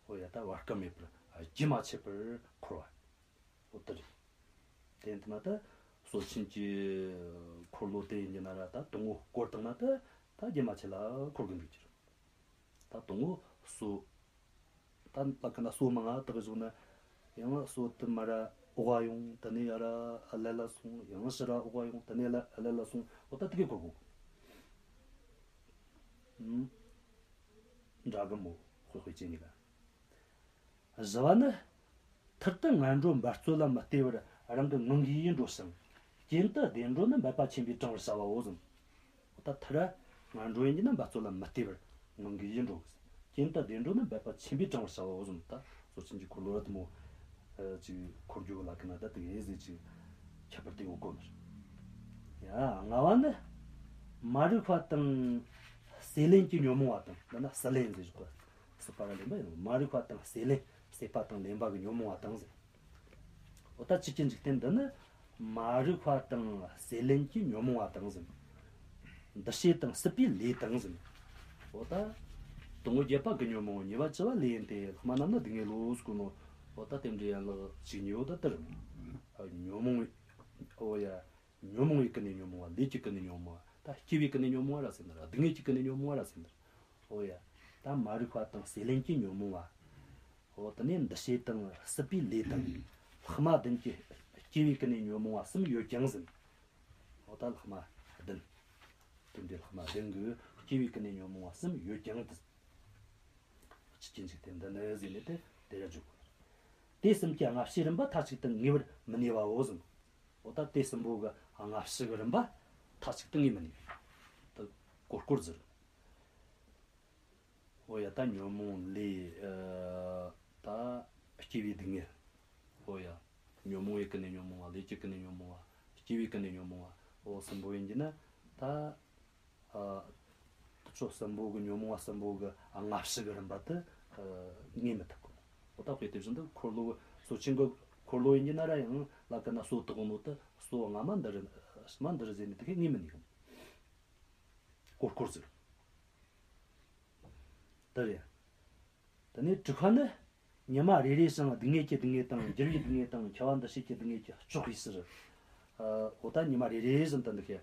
འོ་ཡ། ད་བར་སྐབས་མེད་པར་རྒྱུན་མ་ཆད་པར་འཁོར་བ། འོ་དེ་རེད། དེ་ཡིན་ན་ད་སྲོག་ཆེན་གྱི་འཁོར་ལོ་དེ་ཡིན་གྱི་ན་ར། ད་དང་པོ་བསྐོར་བཏང་ན་ད་ད་རྒྱུན་མ་ཆད་ལ་འཁོར་གི་འདུག་རྒྱུ་རེད། ད་དང་པོ་སྲོག་ད་ལ་ཁ་ན་སྲོག་མང་ང་དག་བཞག་ན། ཡང་སྲོག་དེ་མར་ར་འོག་ག་ཡོང་། དེ་ནས་ཡར་ར་ཀླད་ལ་སོང་། ཡང་ཕྱིར་ར་འོག་ག་ཡོང་། དེ་ནས་ལ་ཀླད་ལ་སོང་། འོ་ད་དེ་གི་འཁོར་གོ། ཨུམ། འདྲ་གི་མོ། དཔེ་དཔེ་ཅན་གཉིས་ཀ། བཞི་བ་ནི། ཐུར་དུ་ངན་འགྲོ་འབད་རྩོལ་ལ་མི་ལྟོས་པར་རང་གི་ངང་གིས་ཡིད་འགྲོ་ཞིང་། གྱེན་དུ་བདེ་འགྲོ་ནི་འབད་པ་ཆེན་པོས་དྲང་བར་བྱ་བའོ་ཟེར། འོ་ད་ཐུར་ར་ངན་འགྲོ་ཡིན་གྱི་ན་འབད་རྩོལ་ལ་མི་ལྟོས་པར་ངང་གིས་ཡིད་འགྲོ་གི། གྱེན་དུ་བདེ་འགྲོ་ནི་འབད་པ་ཆེན་པོས་དྲང་བར་བྱ་བའོ་ཟེར། ད་སྲོག་ཆེན་གྱི་འཁོར་ལོ་ར་དེ་མོ། ཨ། ཅིག་འཁོར་རྒྱུ་ལ་ཁ་ན་ད་དེ་གི་ཟིག་ཅིག་ཁྱད་པར་དེ་ཡོད་གོ་ནི་རེད། ཡ། ལྔ་བ་ནི། མ་རིག་པ་དང་སྲེད་ལེན་གྱི་ཉོན་མོངས་པ་དང་། འདི་ན་སྲེད་ལེན་ཟེར་བ། སྲེད་པ་ར་ལེན་པ་ཡིན་ནོ། མ་རིག་པ་དང་སྲེད་ལེན། སྲེད་པ་དང་ལེན་པ་གི་ཉོན་མོངས་པ་དང་ཟེར། འོ་ད་བཅུད་ཀྱི་འཇིག་རྟེན་འདི་ནི་མ་རིག་པ་དང་སྲེད་ལེན་གྱི་ཉོན་མོངས་པ་དང་ཟེར། འདུ་བྱེད་དང་སྲིད་པའི་ལས་དང་ཟེར། འོ་ད་དང་པོ་བརྒྱད་པ་གི་ཉོན་མོངས། གཉིས་པ་བཅུ་པ་ལས་ཡིན་ཏེ། ལྷག་མ་རྣམས་ནི་སྡུག་བསྔལ་ལོ་ཟེར་གོ་ནོ། འོ་ད་དེ་འདྲའི་ཡན་ལག་བཅུ་གཉིས་པོ་ད་དེ་རེད། ཉོན་མོངས། འོ་ཡ། ཉོན་མོངས་པའི་ཀུན་ནས་ཉོན་མོངས་པ། ལས་ཀྱི་ཀུན་ནས་ཉོན་མོངས་པ། ད་སྐྱེ་བའི་ཀུན་ནས་ཉོན་མོངས་པ་ར་ཟེར་ནི་ར། སྡུག་བསྔལ་གྱི་ཀུན་ནས་ཉོན་མོངས་པ་ར་ཟེར་ནི་ར། འོ་ཡ། ད་མ་རིག་པ་དང་སྲེད་ལེན་གྱི་ཉོན་མོངས་པ། འོ་དེ་ནས་འདུ་བྱེད་དང་སྲིད་པའི་ལས་དང་། ལྷག་མ་བདུན་གྱི་སྐྱེ་བའི་ཀུན་ནས་ཉོན་མོངས་པ་གསུམ་ཡོད་ཀྱང་ཟེར། འོ་ད་ལྷག་མ་བདུན། དེ་འདྲའི་ལྷག་མ་བདུན་གྱི་སྐྱེ་བའི་ཀུན་ནས་ཉོན་མོངས་པ་གསུམ་ཡོད་ཀྱང་དེ། བཅུད་ཀྱི་འཇིག་རྟེན་འདི་ནི་ཟེར་ནས་དེ་དེ་ར་བརྗོད་དགོས། དེ་གསུམ་གྱི་སྔ་ཕྱིའི་རིམ་པ་མཐའ་གཅིག་ཏུ་ངེས་པར་མི་གནས་པའོ་ཟེར། འོ་ད་དེ་གསུམ་པོ་གི་སྔ་ཕྱི་གི་རིམ་པ་མཐའ་གཅིག་ཏུ་ངེས་མི་ནུས། ད་གོར་གོར་ཟེར། འོ་ཡ། ད་ཉོན་མོངས་ལས། ཨ། ད་སྐྱེ་བའི་སྡུག་བསྔལ། འོ་ཡ། ཉོན་མོངས་པའི་ཀུན་ནས་ཉོན་མོངས་པ། ལས་ཀྱི་ཀུན་ནས་ཉོན་མོངས་པ། སྐྱེ་བའི་ཀུན་ནས་ཉོན་མོངས་པ། འོ་གསུམ་པོ་ཡིན་གྱི་ན་ད། ཨ། དེ་ཚོ་གསུམ་པོ་གི་ཉོན་མོངས་པ་གསུམ་པོ་གི་སྔ་ཕྱི་གི་རིམ་པ་དེ། ཨ། ངེས་མི་ཐུབ་གོ། འོ་ད་དཔེ་དེ་བཞིན་དུ་འཁོར་ལོ། སྲོག་ཆེན་གི་འཁོར་ལོ་ཡིན་གྱི་ན་ར་ཡང་ལ་ཁ་ན་སྲོག་དེ་གོ་ནོ་དེ། སྲོག་སྔ་མ་འདི་རུ་ཕྱི་མ་འདི་རུ་ཟེར་ནས་དེ་གི་ངེས་མི་ནུས་གི། གོར་གོར་ཟེར། དེ་རེད། དེ་ནས་དྲུག་པ་ནི། ཉི་མ་རེ་རེ་བཞིན་སྡུག་བསྔལ་གྱི་སྡུག་བསྔལ་དང་། འགྱུར་བའི་སྡུག་བསྔལ་དང་། འཆི་བ་འདུ་བྱེད་ཀྱི་སྡུག་བསྔལ་གྱིས་གཅོག་པའི་ཕྱིར། ཨ། འོ་ད་ཉི་མ་རེ་རེ་བཞིན་དུ་འདི་གི།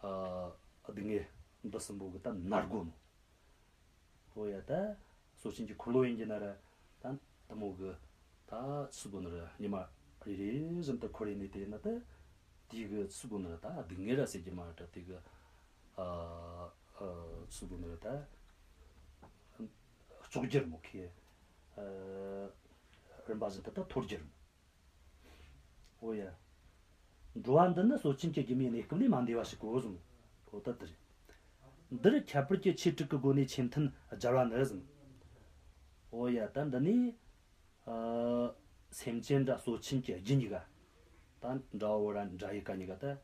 ཨ། སྡུག་བསྔལ་འདི་གསུམ་པོ་གིས་ད་མནར་གོ་ནོ། འོ་ཡ། ད་སྲོག་ཆེན་གྱི་འཁོར་ལོ་ཡིན་གྱི་ན་ར། ད་དེ་མོ་གི་ད་ཆི་ཟེར་དགོས་ནི་རེད། ཉི་མ་རེ་རེ་བཞིན་དུ་འཁོར་རེ་ནས་དེ་ན་ད་དེ་གི་ཆི་ཟེར་དགོས་ནི་རེད། ད་སྡུག་བསྔལ་ར་ཟེར་གྱི་མ་རེད། དེ་གི། ཨ་ཨ་ཚུགས་དགོས་ནི་རེད་ད། ལྕོགས་གྱུར་མོ་ཁེ། ཨ་རིམ་པ་བཞིན་དུ་ད་ཐོར་གྱུར་མོ། ཨོ་ཡ། འགྲོ་བ་འདི་ནི་གསོད་ཆེན་གྱི་སྒྱུ་མའི་གནས་སྐབས་ལས་མ་འདས་པ་ཞིག་གོ་ཟིན། ཨོ་ད་དེ་རེད། འདིར་ཁྱད་པར་གྱི་ཆོས་དྲུག་གི་སྒོ་ནས་ཆོས་མཐུན་སྦྱར་བ་ནི་ཟིན། ཨོ་ཡ། ད་འདི་ནས་ཨ་སེམས་ཅན་ར་གསོད་ཆེན་གྱི་རྒྱུ་གཉིས་ཀ། ད་འདྲ་བོ་ར་འདྲ་ཡི་ཀ་གཉིས་ཀ་ད།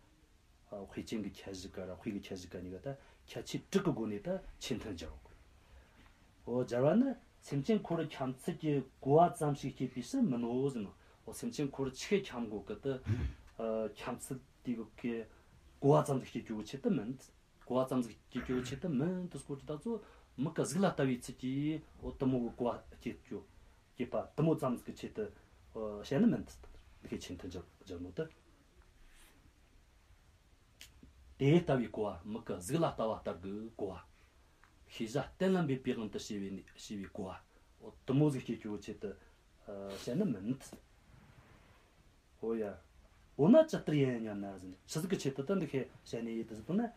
ཨ་དཔེ་ཅན་གྱི་ཁྱད་གཞི་ཀ་ར་དཔེ་གི་ཁྱད་གཞི་ཀ་གཉིས་ཀ་ད་ཁྱད་ཆོས་དྲུག་གི་སྒོ་ནས་ད་ཆོས་མཐུན་སྦྱར་རོ། ཨོ་སྦྱར་བ་ནི་སེམས་ཅན་འཁོར་འཁྱམ་ཚུལ་གྱི་གོ་བ་ཙམ་ཞིག་སྐྱེད་པའི་ཕྱིར་མིན་ནོ་ཟིན། ཨོ་སེམས་ཅན་འཁོར་ཆི་གེ་འཁྱམ་གོ་གི་ད། ཨ་འཁྱམ་ཚུལ་དེ་གི་གོ་བ་ཙམ་ཞིག་སྐྱེད་རྒྱུ་བོ་ཆེད་དུ་མིན། གོ་བ་ཙམ་ཞིག་སྐྱེད་རྒྱུ་བོ་ཆེད་དུ་མིན་དུ་སྐོར་གྱི་ད་ཚོ་མིག་གི་གཟུགས་ལ་ལྟ་བའི་ཚུལ་གྱིས་ཨོ་དུ་མོ་གི་གོ་བ་སྐྱེད་རྒྱུ་སྐྱེད་པ་དུ་མོ་ཙམ་ཞིག་གི་ཆེད་དུ་ཨོ་བཤད་ནི་མིན། འདི་གི་ཆོས་མཐུན་སྦྱར་སྦྱར་ནོ་ད། དེ་ལྟ་བུའི་གོ་བ། མིག་གི་གཟུགས་ལ་ལྟ་བ་ལྟར་གྱི་གོ་བ། ཤེས་བྱ་གཏན་ལ་འབེབས་པའི་དབང་དུ་བྱས་པའི་ནི་བྱས་པའི་གོ་བ། འོ་དུ་མོ་ཟིག་སྐྱེ་རྒྱུ་བོ་ཆེད་དུ་ཨ་བཤད་ནི་མིན། འོ་ཡ། འོ་ན་ཇི་ལྟར་ཡིན་སྙམ་ན་ཟིན། ཆི་ཟིག་གི་ཆེད་དུ་ད་འདི་ཁས་བཤད་ནི་ཡིན་དུ་ཟིན་ན།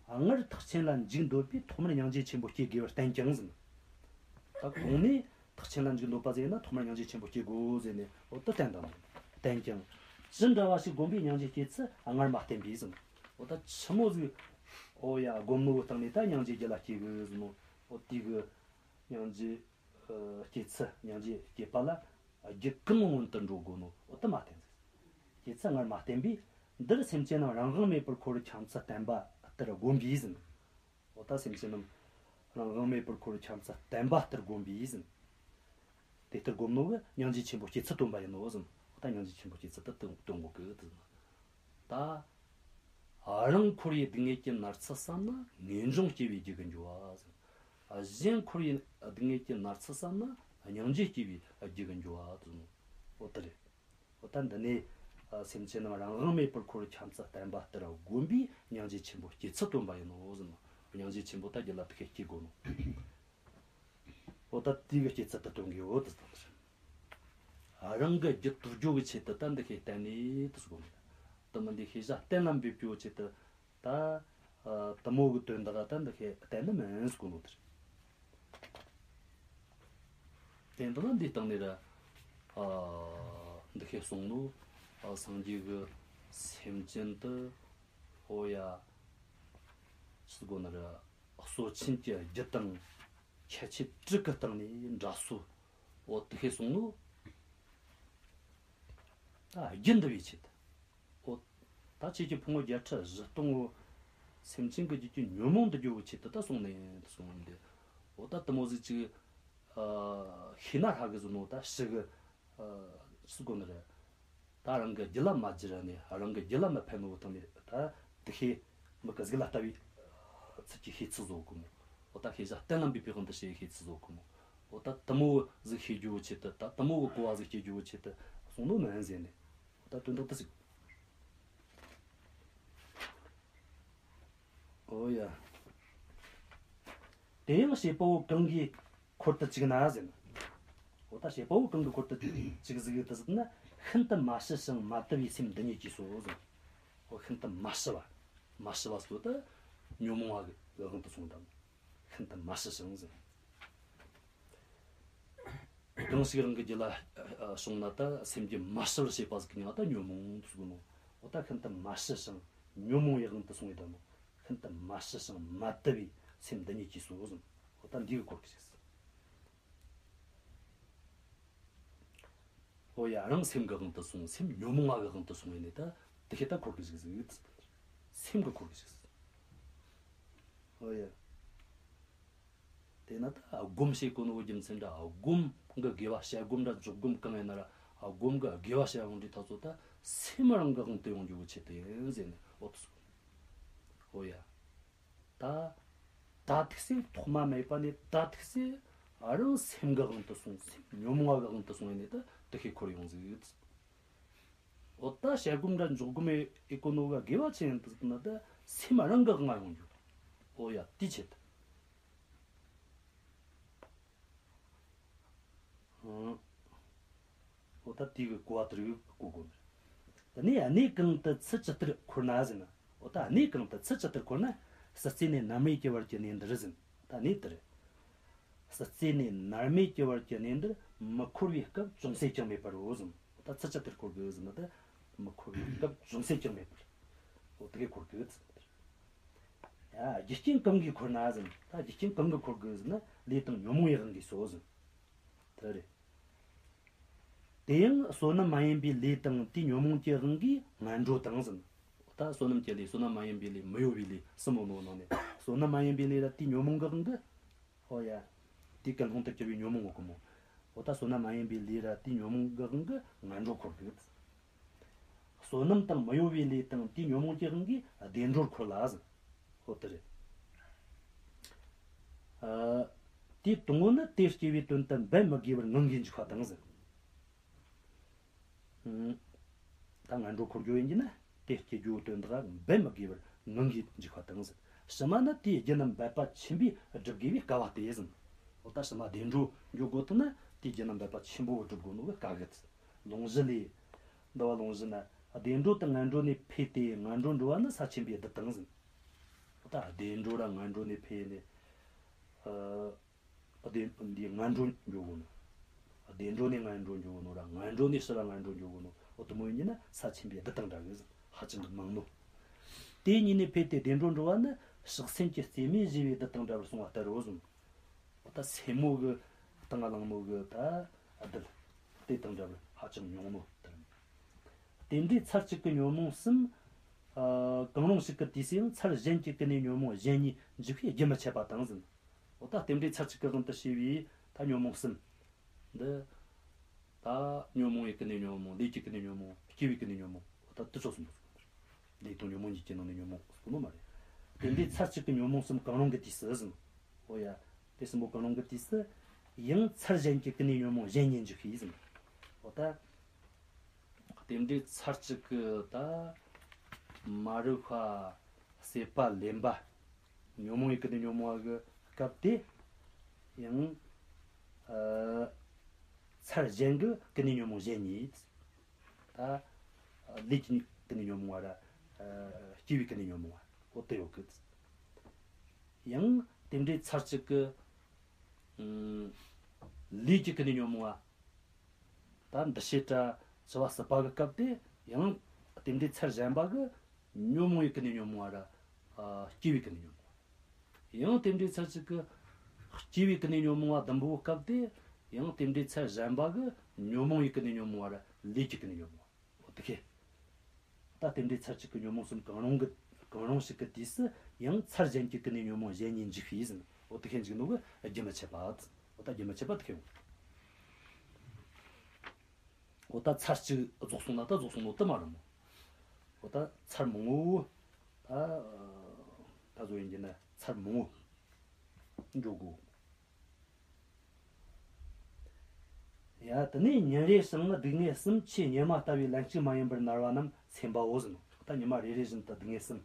སྔར་ཐེག་ཆེན་ལ་འཇུག་འདོད་པས་ཐོག་མར་སྙིང་རྗེ་ཆེན་པོ་སྐྱེ་དགོས་པར་བསྟན་ཀྱང་ཟིན། ད་གོང་ནས་ཐེག་ཆེན་ལ་འཇུག་འདོད་པ་ཟེར་ན་ཐོག་མར་སྙིང་རྗེ་ཆེན་པོ་སྐྱེ་དགོས་ཟེར་ནས་འོ་ད་བསྟན་དང་། བསྟན་ཀྱང་། ཅི་འདྲ་བ་ཞིག་བསྒོམས་པས་སྙིང་རྗེ་སྐྱེ་ཚུལ་སྔར་མ་བསྟན་པས་ཟིན། འོ་ད་ཆི་མོ་ཟིག་འོ་ཡ་བསྒོམ་ནོ་གི་སྟེང་ནས་ད་སྙིང་རྗེ་རྒྱུད་ལ་སྐྱེ་གི་ཟིན་ནོ། འོ་དེ་གི་སྙིང་རྗེ་ཨ་སྐྱེ་ཚུལ། སྙིང་རྗེ་སྐྱེ་བ་ལ་རྒྱུ་གང་སྔོན་དུ་འགྲོ་དགོས་ནོ་འོ་ད་མ་བསྟན་ཟིན། སྐྱེ་ཚུལ་སྔར་མ་བསྟན་པས། འདིར་སེམས་ཅན་རྣམས་རང་དབང་མེད་པར་འཁོར་འཁྱམ་ཚུལ་བསྟན་པ་ལྟར་བསྒོམས་པས་ཟིན། འོ་ད་སེམས་ཅན་རྣམས་རང་དབང་མེད་པར་འཁོར་འཁྱམ་ཚུལ་བསྟན་པ་ལྟར་བསྒོམས་པས་ཟིན། དེ་ལྟར་བསྒོམས་ནོ་གིས་སྙིང་རྗེ་ཆེན་པོ་སྐྱེ་ཚུལ་སྟོན་པ་ཡིན་ནོ་ཟིན། འོ་ད་སྙིང་རྗེ་ཆེན་པོ་སྐྱེ་ཚུལ་དེ་སྟོན་སྟོན་གོ་གི་ཟིན། ད་རང་འཁོར་བའི་སྡུག་བསྔལ་གྱིས་མནར་ཚུལ་བསམ་ན་ངེས་འབྱུང་སྐྱེ་བའི་རྒྱུ་གི་འགྱུར་བ་ཟིན། གཞན་འཁོར་བའི་སྡུག་བསྔལ་གྱིས་མནར་ཚུལ་བསམ་ན་སྙིང་རྗེ་སྐྱེ་བའི་རྒྱུ་གི་འགྱུར་བ་ཟིན། འོ་དེ་རེད། འོ་ད་འདི་ནས་ཨ་སེམས་ཅན་རྣམས་རང་དབང་མེད་པར་འཁོར་འཁྱམ་ཚུལ་བསྟན་པ་ལྟར་བསྒོམས་པས་སྙིང་རྗེ་ཆེན་པོ་སྐྱེ་ཚུལ་སྟོན་པ་ཡིན་ནོ་ཟིན་ནོ། སྙིང་རྗེ་ཆེན་པོ་ད་རྒྱུད་ལ་དེ་སྐད་སྐྱེ་དགོས་ནོ། འོ་ད་དེ་གི་སྐྱེ་ཚུལ་དེ་སྟོན་གི་ཡོད་དུ་བཏང་ཞིང་། རང་གི་རྒྱུད་དུ་བརྗོད་གི་ཆེད་དུ་ད་འདི་སྐད་བསྟན་ནས་དུ་སྒོམ། དུ་མི་འདི་ཤེས་བྱ་གཏན་ལ་འབེབས་རྒྱུ་ཆེད་དུ། ད་ཨ་དུ་མོ་གི་དོན་དག་ད་འདི་ཁའི་གཏན་ནི་མིན་ཟེར་གོ་ནོ་དེ་རེད། དེ་འདི་ལ་འདི་སྟེང་ནས་ར་ཨ་འདི་ཁའི་གསུང་ནོ། ཨ་སངས་རྒྱས་གི་སེམས་ཅན་དུ་ཨོ་ཡ་ཟེར་གོ་ནི་ར་གསོད་ཆེན་གྱི་རྒྱུ་དང་ཁྱད་ཆོས་དྲུག་གི་སྟེང་ནས་འདྲ་སོ། ཨོ་འདི་ཁའི་གསུང་ནོ། ད་རྒྱུ་འདི་བའི་ཆེད་དུ། འོ། ད་ཁྱེད་ཀྱི་ཕུང་པོ་བརྒྱད་ཁྲི་བཞི་སྟོང་བོ། སེམས་ཅན་གྱི་རྒྱུད་ཀྱི་ཉོན་མོངས་འདུལ་རྒྱུ་བོ་ཆེད་དུ་ད་གསུངས་ནས་གསུངས་ནས། འོ་ད་དུ་མོ་ཟིག་ཅིག་ཨ་ཤེས་ན་ཧྲ་གི་ཟེར་ནོ་ད་ཞི་གི་ཨ་ཟེར་གོ་ནི་རེད། ད་རང་གི་རྒྱུད་ལ་མ་བསྒྱུར་ནས་རང་གི་རྒྱུད་ལ་མ་ཕན་ནོ་བོ་དང་ནི་ད་དེ་ཤེས་མི་གི་གཟུགས་ལ་ལྟ་བའི་ཚུལ་གྱིས་ཤེས་ཚུལ་བཟོ་གི་མོ། འོ་ད་ཤེས་བྱ་གཏན་ལ་འབེབས་པའི་དབང་དུ་བྱས་ཤེས་ཚུལ་བཟོ་གི་མོ། འོ་ད་དུ་མོ་ཟིག་ཤེས་རྒྱུ་བོ་ཆེད་དུ་ད་དུ་མོ་གི་གོ་བ་ཟིག་སྐྱེ་རྒྱུ་བོ་ཆེད་དུ་གསུངས་ནོ་མིན་ཟེར་ནས། ད་དོན་དག་དེ་ཟིག་ཨོ་ཡ། དེ་ཡང་བྱེད་པ་པོ་གང་གིས་འཁོར་དུ་བཅུག་ན་ཟེར་ན། འོ་ད་བྱེད་པ་པོ་གང་གིས་འཁོར་དུ་བཅུག་ཟིག་དེ་ཟིག་ན་ཤིན་ཏུ་མ་ཞི་ཞིང་མ་དུལ་བའི་སེམས་འདི་ཉིད་ཀྱིས་སོ་ཟེར། འོ་ཤིན་ཏུ་མ་ཞི་བ། མ་ཞི་བ་སོ་ད་ཉོན་མོངས་པ་གི་དབང་དུ་སོང་དང་། ཤིན་ཏུ་མ་ཞི་ཞིང་ཟེར། གང་ཞིག་རང་གི་རྒྱུད་ལ་ཨ་བྱུང་ན་ད་སེམས་རྒྱུད་མ་ཞི་བར་བྱེད་པ་ཟིག་གི་མྱིང་ད་ཉོན་མོངས་ཟེར་གོ་ནོ། འོ་ད་ཤིན་ཏུ་མ་ཞི་ཞིང་ཉོན་མོངས་པའི་དབང་དུ་སོང་བའི་དོན་ནོ། ཤིན་ཏུ་མ་ཞི་ཞིང་མ་དུལ་བའི་སེམས་འདི་ཉིད་ཀྱིས་སོ་ཟེར། འོ་ད་འདི་གི་སྐོར་གྱི་ཞིག་ཟེར། འོ་ཡ། རང་སེམས་ཀྱི་དབང་དུ་སོང་། སེམས་ཉོན་མོངས་པ་གི་དབང་དུ་སོང་བས་ནི་ད་དེ་ཤེས་ད་འཁོར་གི་ཞིག་ཟིག་སེམས་ཀྱི་འཁོར་གི་ཞིག་འོ་ཡ། དེ་ན་ད་སྒོམ་བྱེད་གོ་ནོ་རྒྱུ་མཚན་འདྲ་སྒོམ་གི་དགེ་བ་བྱ་སྒོམ་འདྲ་འཇོག་སྒོམ་གང་ཡིན་ན་ར་སྒོམ་གི་དགེ་བ་བྱ་ཡོང་དུས་ད་ཚོ་ད་སེམས་རང་གི་དབང་དུ་ཡོང་རྒྱུ་བོ་ཆེད་དུ་ཡིན་ཟེར་ནས་འོ་དུ་སོང་། འོ་ཡ། ད་ད་ཐུག་སེ་ཐོག་མ་མེད་པ་ནས་ད་ཐུག་སེ་རང་སེམས་གི་དབང་དུ་སོང་། སེམས་ཉོན་མོངས་པ་གི་དབང་དུ་སོང་ཡིན་ནས་ད་དེ་ཤེས་འཁོར་ཡོང་ཟིག་འོ་ད་བྱ་སྒོམ་འདྲ་འཇོག་སྒོམ་ཨེ་གོ་ནོ་ག་དགེ་བ་ཆེ་ཡིན་དུ་ན་ད་སེམས་རང་གི་དབང་ཡོང་རྒྱུ། འོ་ཡ་དེ་ཆེད་དུ། ཨང་། འོ་ད་དེ་གི་གོ་བ་དེ་རིགས་གོ་དགོས་ནི། དེ་ནས་གནས་གང་དུ་ཚུལ་ཇི་ལྟར་འཁོར་ན་ཟེར་ན། འོ་ད་གནས་གང་དུ་ཚུལ་ཇི་ལྟར་འཁོར་ན། སྲིད་རྩེ་ནས་མནར་མེད་ཀྱི་བར་གྱི་གནས་འདིར་ཟེར། ད་གནས་དེ་རེད། སྲིད་རྩེ་ནས་མནར་མེད་ཀྱི་བར་གྱི་གནས་འདིར་མི་འཁོར་བའི་སྐབས་ཅུང་ཟད་ཀྱང་མེད་པར་རོ་ཟེར། ད་ཚུལ་ཆ་དེར་འཁོར་དགོས་ཟེར་ན། ད་མི་འཁོར་བའི་སྐབས་ཅུང་ཟད་ཀྱང་མེད་པར། འོ་དེ་གས་འཁོར་དགོས་ཟེར། ཡ། རྒྱུ་རྐྱེན་གང་གིས་འཁོར་ན་ཟེར། ད་རྒྱུ་རྐྱེན་གང་གིས་འཁོར་དགོས་ཟེར་ན། ལས་དང་ཉོན་མོངས་ཡི་དབང་གིས་སོ་ཟེར། དེ་རེད། དེ་ཡང་བསོད་ནམས་མ་ཡིན་པའི་ལས་དང་དེའི་ཉོན་མོངས་ཀྱི་དབང་གིས་ངན་འགྲོ་དང་ཟེར། ད་བསོད་ནམས་ཀྱི་ལས། བསོད་ནམས་མ་ཡིན་པའི་ལས། མི་གཡོ་བའི་ལས་གསུམ་ཡོད་ནོ་ནང་ནས། བསོད་ནམས་མ་ཡིན་པའི་ལས་ར་དེའི་ཉོན་མོངས་ཀྱི་དབང་གིས། ཨོ་ཡ། དེའི་ཀུན་སློང་དུ་གྱུར་པའི་ཉོན་མོངས་ཡོད་གི་མོ། འོ་ད་བསོད་ནམས་མ་ཡིན་པའི་ལས་ར་དེའི་ཉོན་མོངས་ཀྱི་དབང་གིས་ངན་འགྲོར་འཁོར་དགོས། བསོད་ནམས་དང་མི་གཡོ་བའི་ལས་དང་དེའི་ཉོན་མོངས་ཀྱི་དབང་གིས་བདེ་འགྲོར་འཁོར་ལ་ཟེར། འོ་དེ་རེད། ཨ། དེའི་དང་པོ་ནི། དེ་སྐྱེ་བའི་དོན་དུ་འབད་མི་དགོས་པར་ངང་གིས་འཇུག་པ་དང་ཟེར། ཨང་། ད་ངན་འགྲོར་འཁོར་རྒྱུ་ཡིན་གྱི་ན། དེ་སྐྱེ་རྒྱུའི་དོན་དག་འབད་མི་དགོས་པར་ངང་གིས་འཇུག་པ་དང་ཟེར། ཕྱི་མ་ནི་དེའི་རྒྱུ་རྣམ་འབད་པ་ཆེན་པོས་སྒྲུབ་དགོས་པའི་དཀའ་བ་སྟེ་ཟེར། འོ་ད་ཕྱི་མ་བདེ་འགྲོར་འགྱོ་དགོས་ཐུག་ན། དེའི་རྒྱུ་རྣམ་འབད་པ་ཆེན་པོས་སྒྲུབ་དགོས་ནོ་གི་དཀའ་གི་ཟེར། ལོངས་གཞི་ལས། འདུལ་བ་ལོངས་གཞི་ན། བདེ་འགྲོ་དང་ངན་འགྲོ་ནས་འཕོས་ཏེ་ངན་འགྲོར་འགྲོ་བ་ནི་ས་ཆེན་པོའི་རྡུལ་དང་ཟེར། འོ་ད་བདེ་འགྲོ་ར་ངན་འགྲོ་ནས་འཕོས་ནས། ཨ། བདེ། འདི་ངན་འགྲོར་འགྱོ་གོ་ནོ། བདེ་འགྲོ་ནས་ངན་འགྲོར་འགྱོ་གོ་ནོ་ར། ངན་འགྲོ་ནས་ཕྱིར་ར་ངན་འགྲོར་འགྱོ་གོ་ནོ། འོ་དེ་མོ་ཡིན་ན་ས་ཆེན་པོའི་རྡུལ་དང་འདྲ་གི་ཟེར། ཧ་ཅང་གི་མང་ནོ། དེ་གཉིས་ནས་འཕོས་ཏེ་བདེ་འགྲོར་འགྲོ་བ་ནི་ཕྱག་སེན་གྱི་རྩེ་མོས་བཞེས་པའི་རྡུལ་དང་འདྲ་བར་གསུངས་པ་ལྟར་རོ་ཟེར། འོ་ད་སེན་མོ་གི་སྟེང་ང་བླངས་ནོ་གི་ད་རྡུལ་དེ་དང་འདྲ་བར་ཧ་ཅང་ཉུང་ནོ་ལྟར། རྟེན་འབྲེལ་ཚར་གཅིག་གི་ཉོན་མོངས་གསུམ། ཨ། གང་རུང་ཞིག་གི་དུས་སུ་ཡང་ཚར་གཞན་གཅིག་གི་ནས་ཉོན་མོངས་གཞན་གཉིས་འཇུག་པས་རྒྱུན་མི་འཆད་པ་དང་ཟེར། འོ་ད་རྟེན་འབྲེལ་ཚར་གཅིག་གི་དབང་དུ་བྱས་པའི་ད་ཉོན་མོངས་གསུམ། འདི་ད་ཉོན་མོངས་ཡུལ་གི་ནས་ཉོན་མོངས། ལས་ཀྱི་གི་ནས་ཉོན་མོངས། སྐྱེ་བའི་གི་ནས་ཉོན་མོངས། འོ་ད་དེ་ཚོ་གསུམ་པོ་ཟེར། ལས་དང་ཉོན་མོངས་གཉིས་ཀྱི་ནང་ནས་ཉོན་མོངས་གསུམ་པོ་མ་རེད། རྟེན་འབྲེལ་ཚར་གཅིག་གི་ཉོན་མོངས་གསུམ་གང་རུང་གི་དུས་སུ་ཟེར། འོ་ཡ། དེ་གསུམ་པོ་གང་རུང་གི་དུས་སུ་ཡང་ཚར་གཞན་གཅིག་གི་ནས་ཉོན་མོངས་གཞན་གཉིས་འཇུག་པས་ཟེར། འོ་ད། རྟེན་འབྲེལ་ཚར་གཅིག་གི་ད་མ་རིག་པ་སྲེད་པ་ལེན་པ། ཉོན་མོངས་ཡུལ་གི་ནས་ཉོན་མོངས་པ་གི་སྐབས་དེ། ཡང་། ཨ། ཚར་གཞན་གི་གི་ནས་ཉོན་མོངས་གཞན་གཉིས། ད་ལས་ཀྱི་གི་ནས་ཉོན་མོངས་པ་ར། ཨ། སྐྱེ་བའི་གི་ནས་ཉོན་མོངས་པ། འོ་དེ་ཡོད་གི། ཡང་རྟེན་འབྲེལ་ཚར་གཅིག་གི། ཨུམ། ལས་ཀྱི་གི་ནས་ཉོན་མོངས་པ། ད་འདུ་བྱེད་ར་བྱ་བ་སྲིད་པ་གི་སྐབས་དེ་ཡང་རྟེན་འབྲེལ་ཚར་གཞན་པ་གི་ཉོན་མོངས་ཡུལ་གི་ནས་ཉོན་མོངས་པ་ར། ཨ། སྐྱེ་བའི་གི་ནས་ཉོན་མོངས་པ། ཡང་རྟེན་འབྲེལ་ཚར་གཅིག་གི་སྐྱེ་བའི་གི་ནས་ཉོན་མོངས་པ་བདུན་པོའི་སྐབས་དེ་ཡང་རྟེན་འབྲེལ་ཚར་གཞན་པ་གི་ཉོན་མོངས་ཡུལ་གི་ནས་ཉོན་མོངས་པ་ར་ལས་ཀྱི་གི་ནས་ཉོན་མོངས་པ། འོ་དེ་ཁེ། ད་རྟེན་འབྲེལ་ཚར་གཅིག་གི་ཉོན་མོངས་གསུམ་གང་རུང་གི། གང་རུང་ཞིག་གི་དུས་སུ་ཡང་ཚར་གཞན་གཅིག་གི་ནས་ཉོན་མོངས་གཞན་གཉིས་འཇུག་པས་ཟེར། འོ་དེ་ཁེ་འཇུག་ནོ་གི་རྒྱུན་མི་འཆད་པ། འོ་ད་རྒྱུན་མི་འཆད་པ་དེ་ཁེ། འོ་ད་ཚར་གཅིག་རྫོགས་སོང་ན་ད་རྫོགས་སོང་ནོ་དེ་མ་རེད་མོ། འོ་ད་ཚར་མང་བོ། ད་ད་བཟོ་ཡིན་གྱི་ན་ཚར་མང་བོ་འགྲོ་དགོས། ཡ། དེ་ནས་ཉིན་རེ་ཞིང་ནི་སྡུག་བསྔལ་གསུམ། ཆུའི་གཉེར་མ་ལྟ་བུའི་ལན་གཅིག་མ་ཡིན་པར་མནར་བ་རྣམས་སེམས་པའོ་ཟེར་ནོ། ད་ཉི་མ་རེ་རེ་བཞིན་དུ་སྡུག་བསྔལ་གསུམ།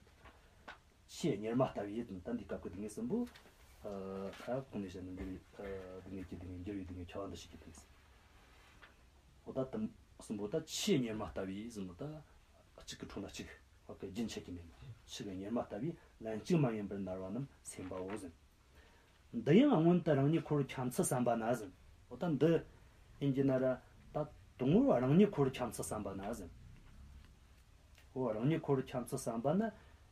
ཆུའི་གཉེར་མ་ལྟ་བུའི་ཟེར་ནོ། ད་འདི་སྐབས་ཀྱི་སྡུག་བསྔལ་གསུམ་པོ། ཨ། ད་གོང་ནས་བཤད་ནི་འགྱུར་བའི། ཨ། སྡུག་བསྔལ་གྱི་སྡུག་བསྔལ། འགྱུར་བའི་སྡུག་བསྔལ། འཁྱོར་བ་འདུ་བྱེད་ཀྱི་སྡུག་བསྔལ་གསུམ། འོ་ད་དེ་གསུམ་པོ་ད་ཆུའི་གཉེར་མ་ལྟ་བུའི་ཟེར་ནོ། ད་གཅིག་གི་འཕྲོ་ན་གཅིག་བ་གི་རྒྱུན་ཆད་ཀྱི་མེད་ནོ། ཆུ་གི་གཉེར་མ་ལྟ་བུའི་ལན་གཅིག་མ་ཡིན་པར་མནར་བ་རྣམས་སེམས་པའོ་ཟེར། འདི་ཡང་སྔོན་དུ་རང་ཉིད་འཁོར་བར་འཁྱམས་ཚུལ་བསམ་པ་ན་ཟེར། འོ་ད་འདི་ཡིན་གྱི་ན་ར། ད་དང་པོ་རང་ཉིད་འཁོར་བར་འཁྱམས་ཚུལ་བསམ་པ་ན་ཟེར། འོ་རང་ཉིད་འཁོར་བར་འཁྱམས་ཚུལ་བསམ་པ་ན།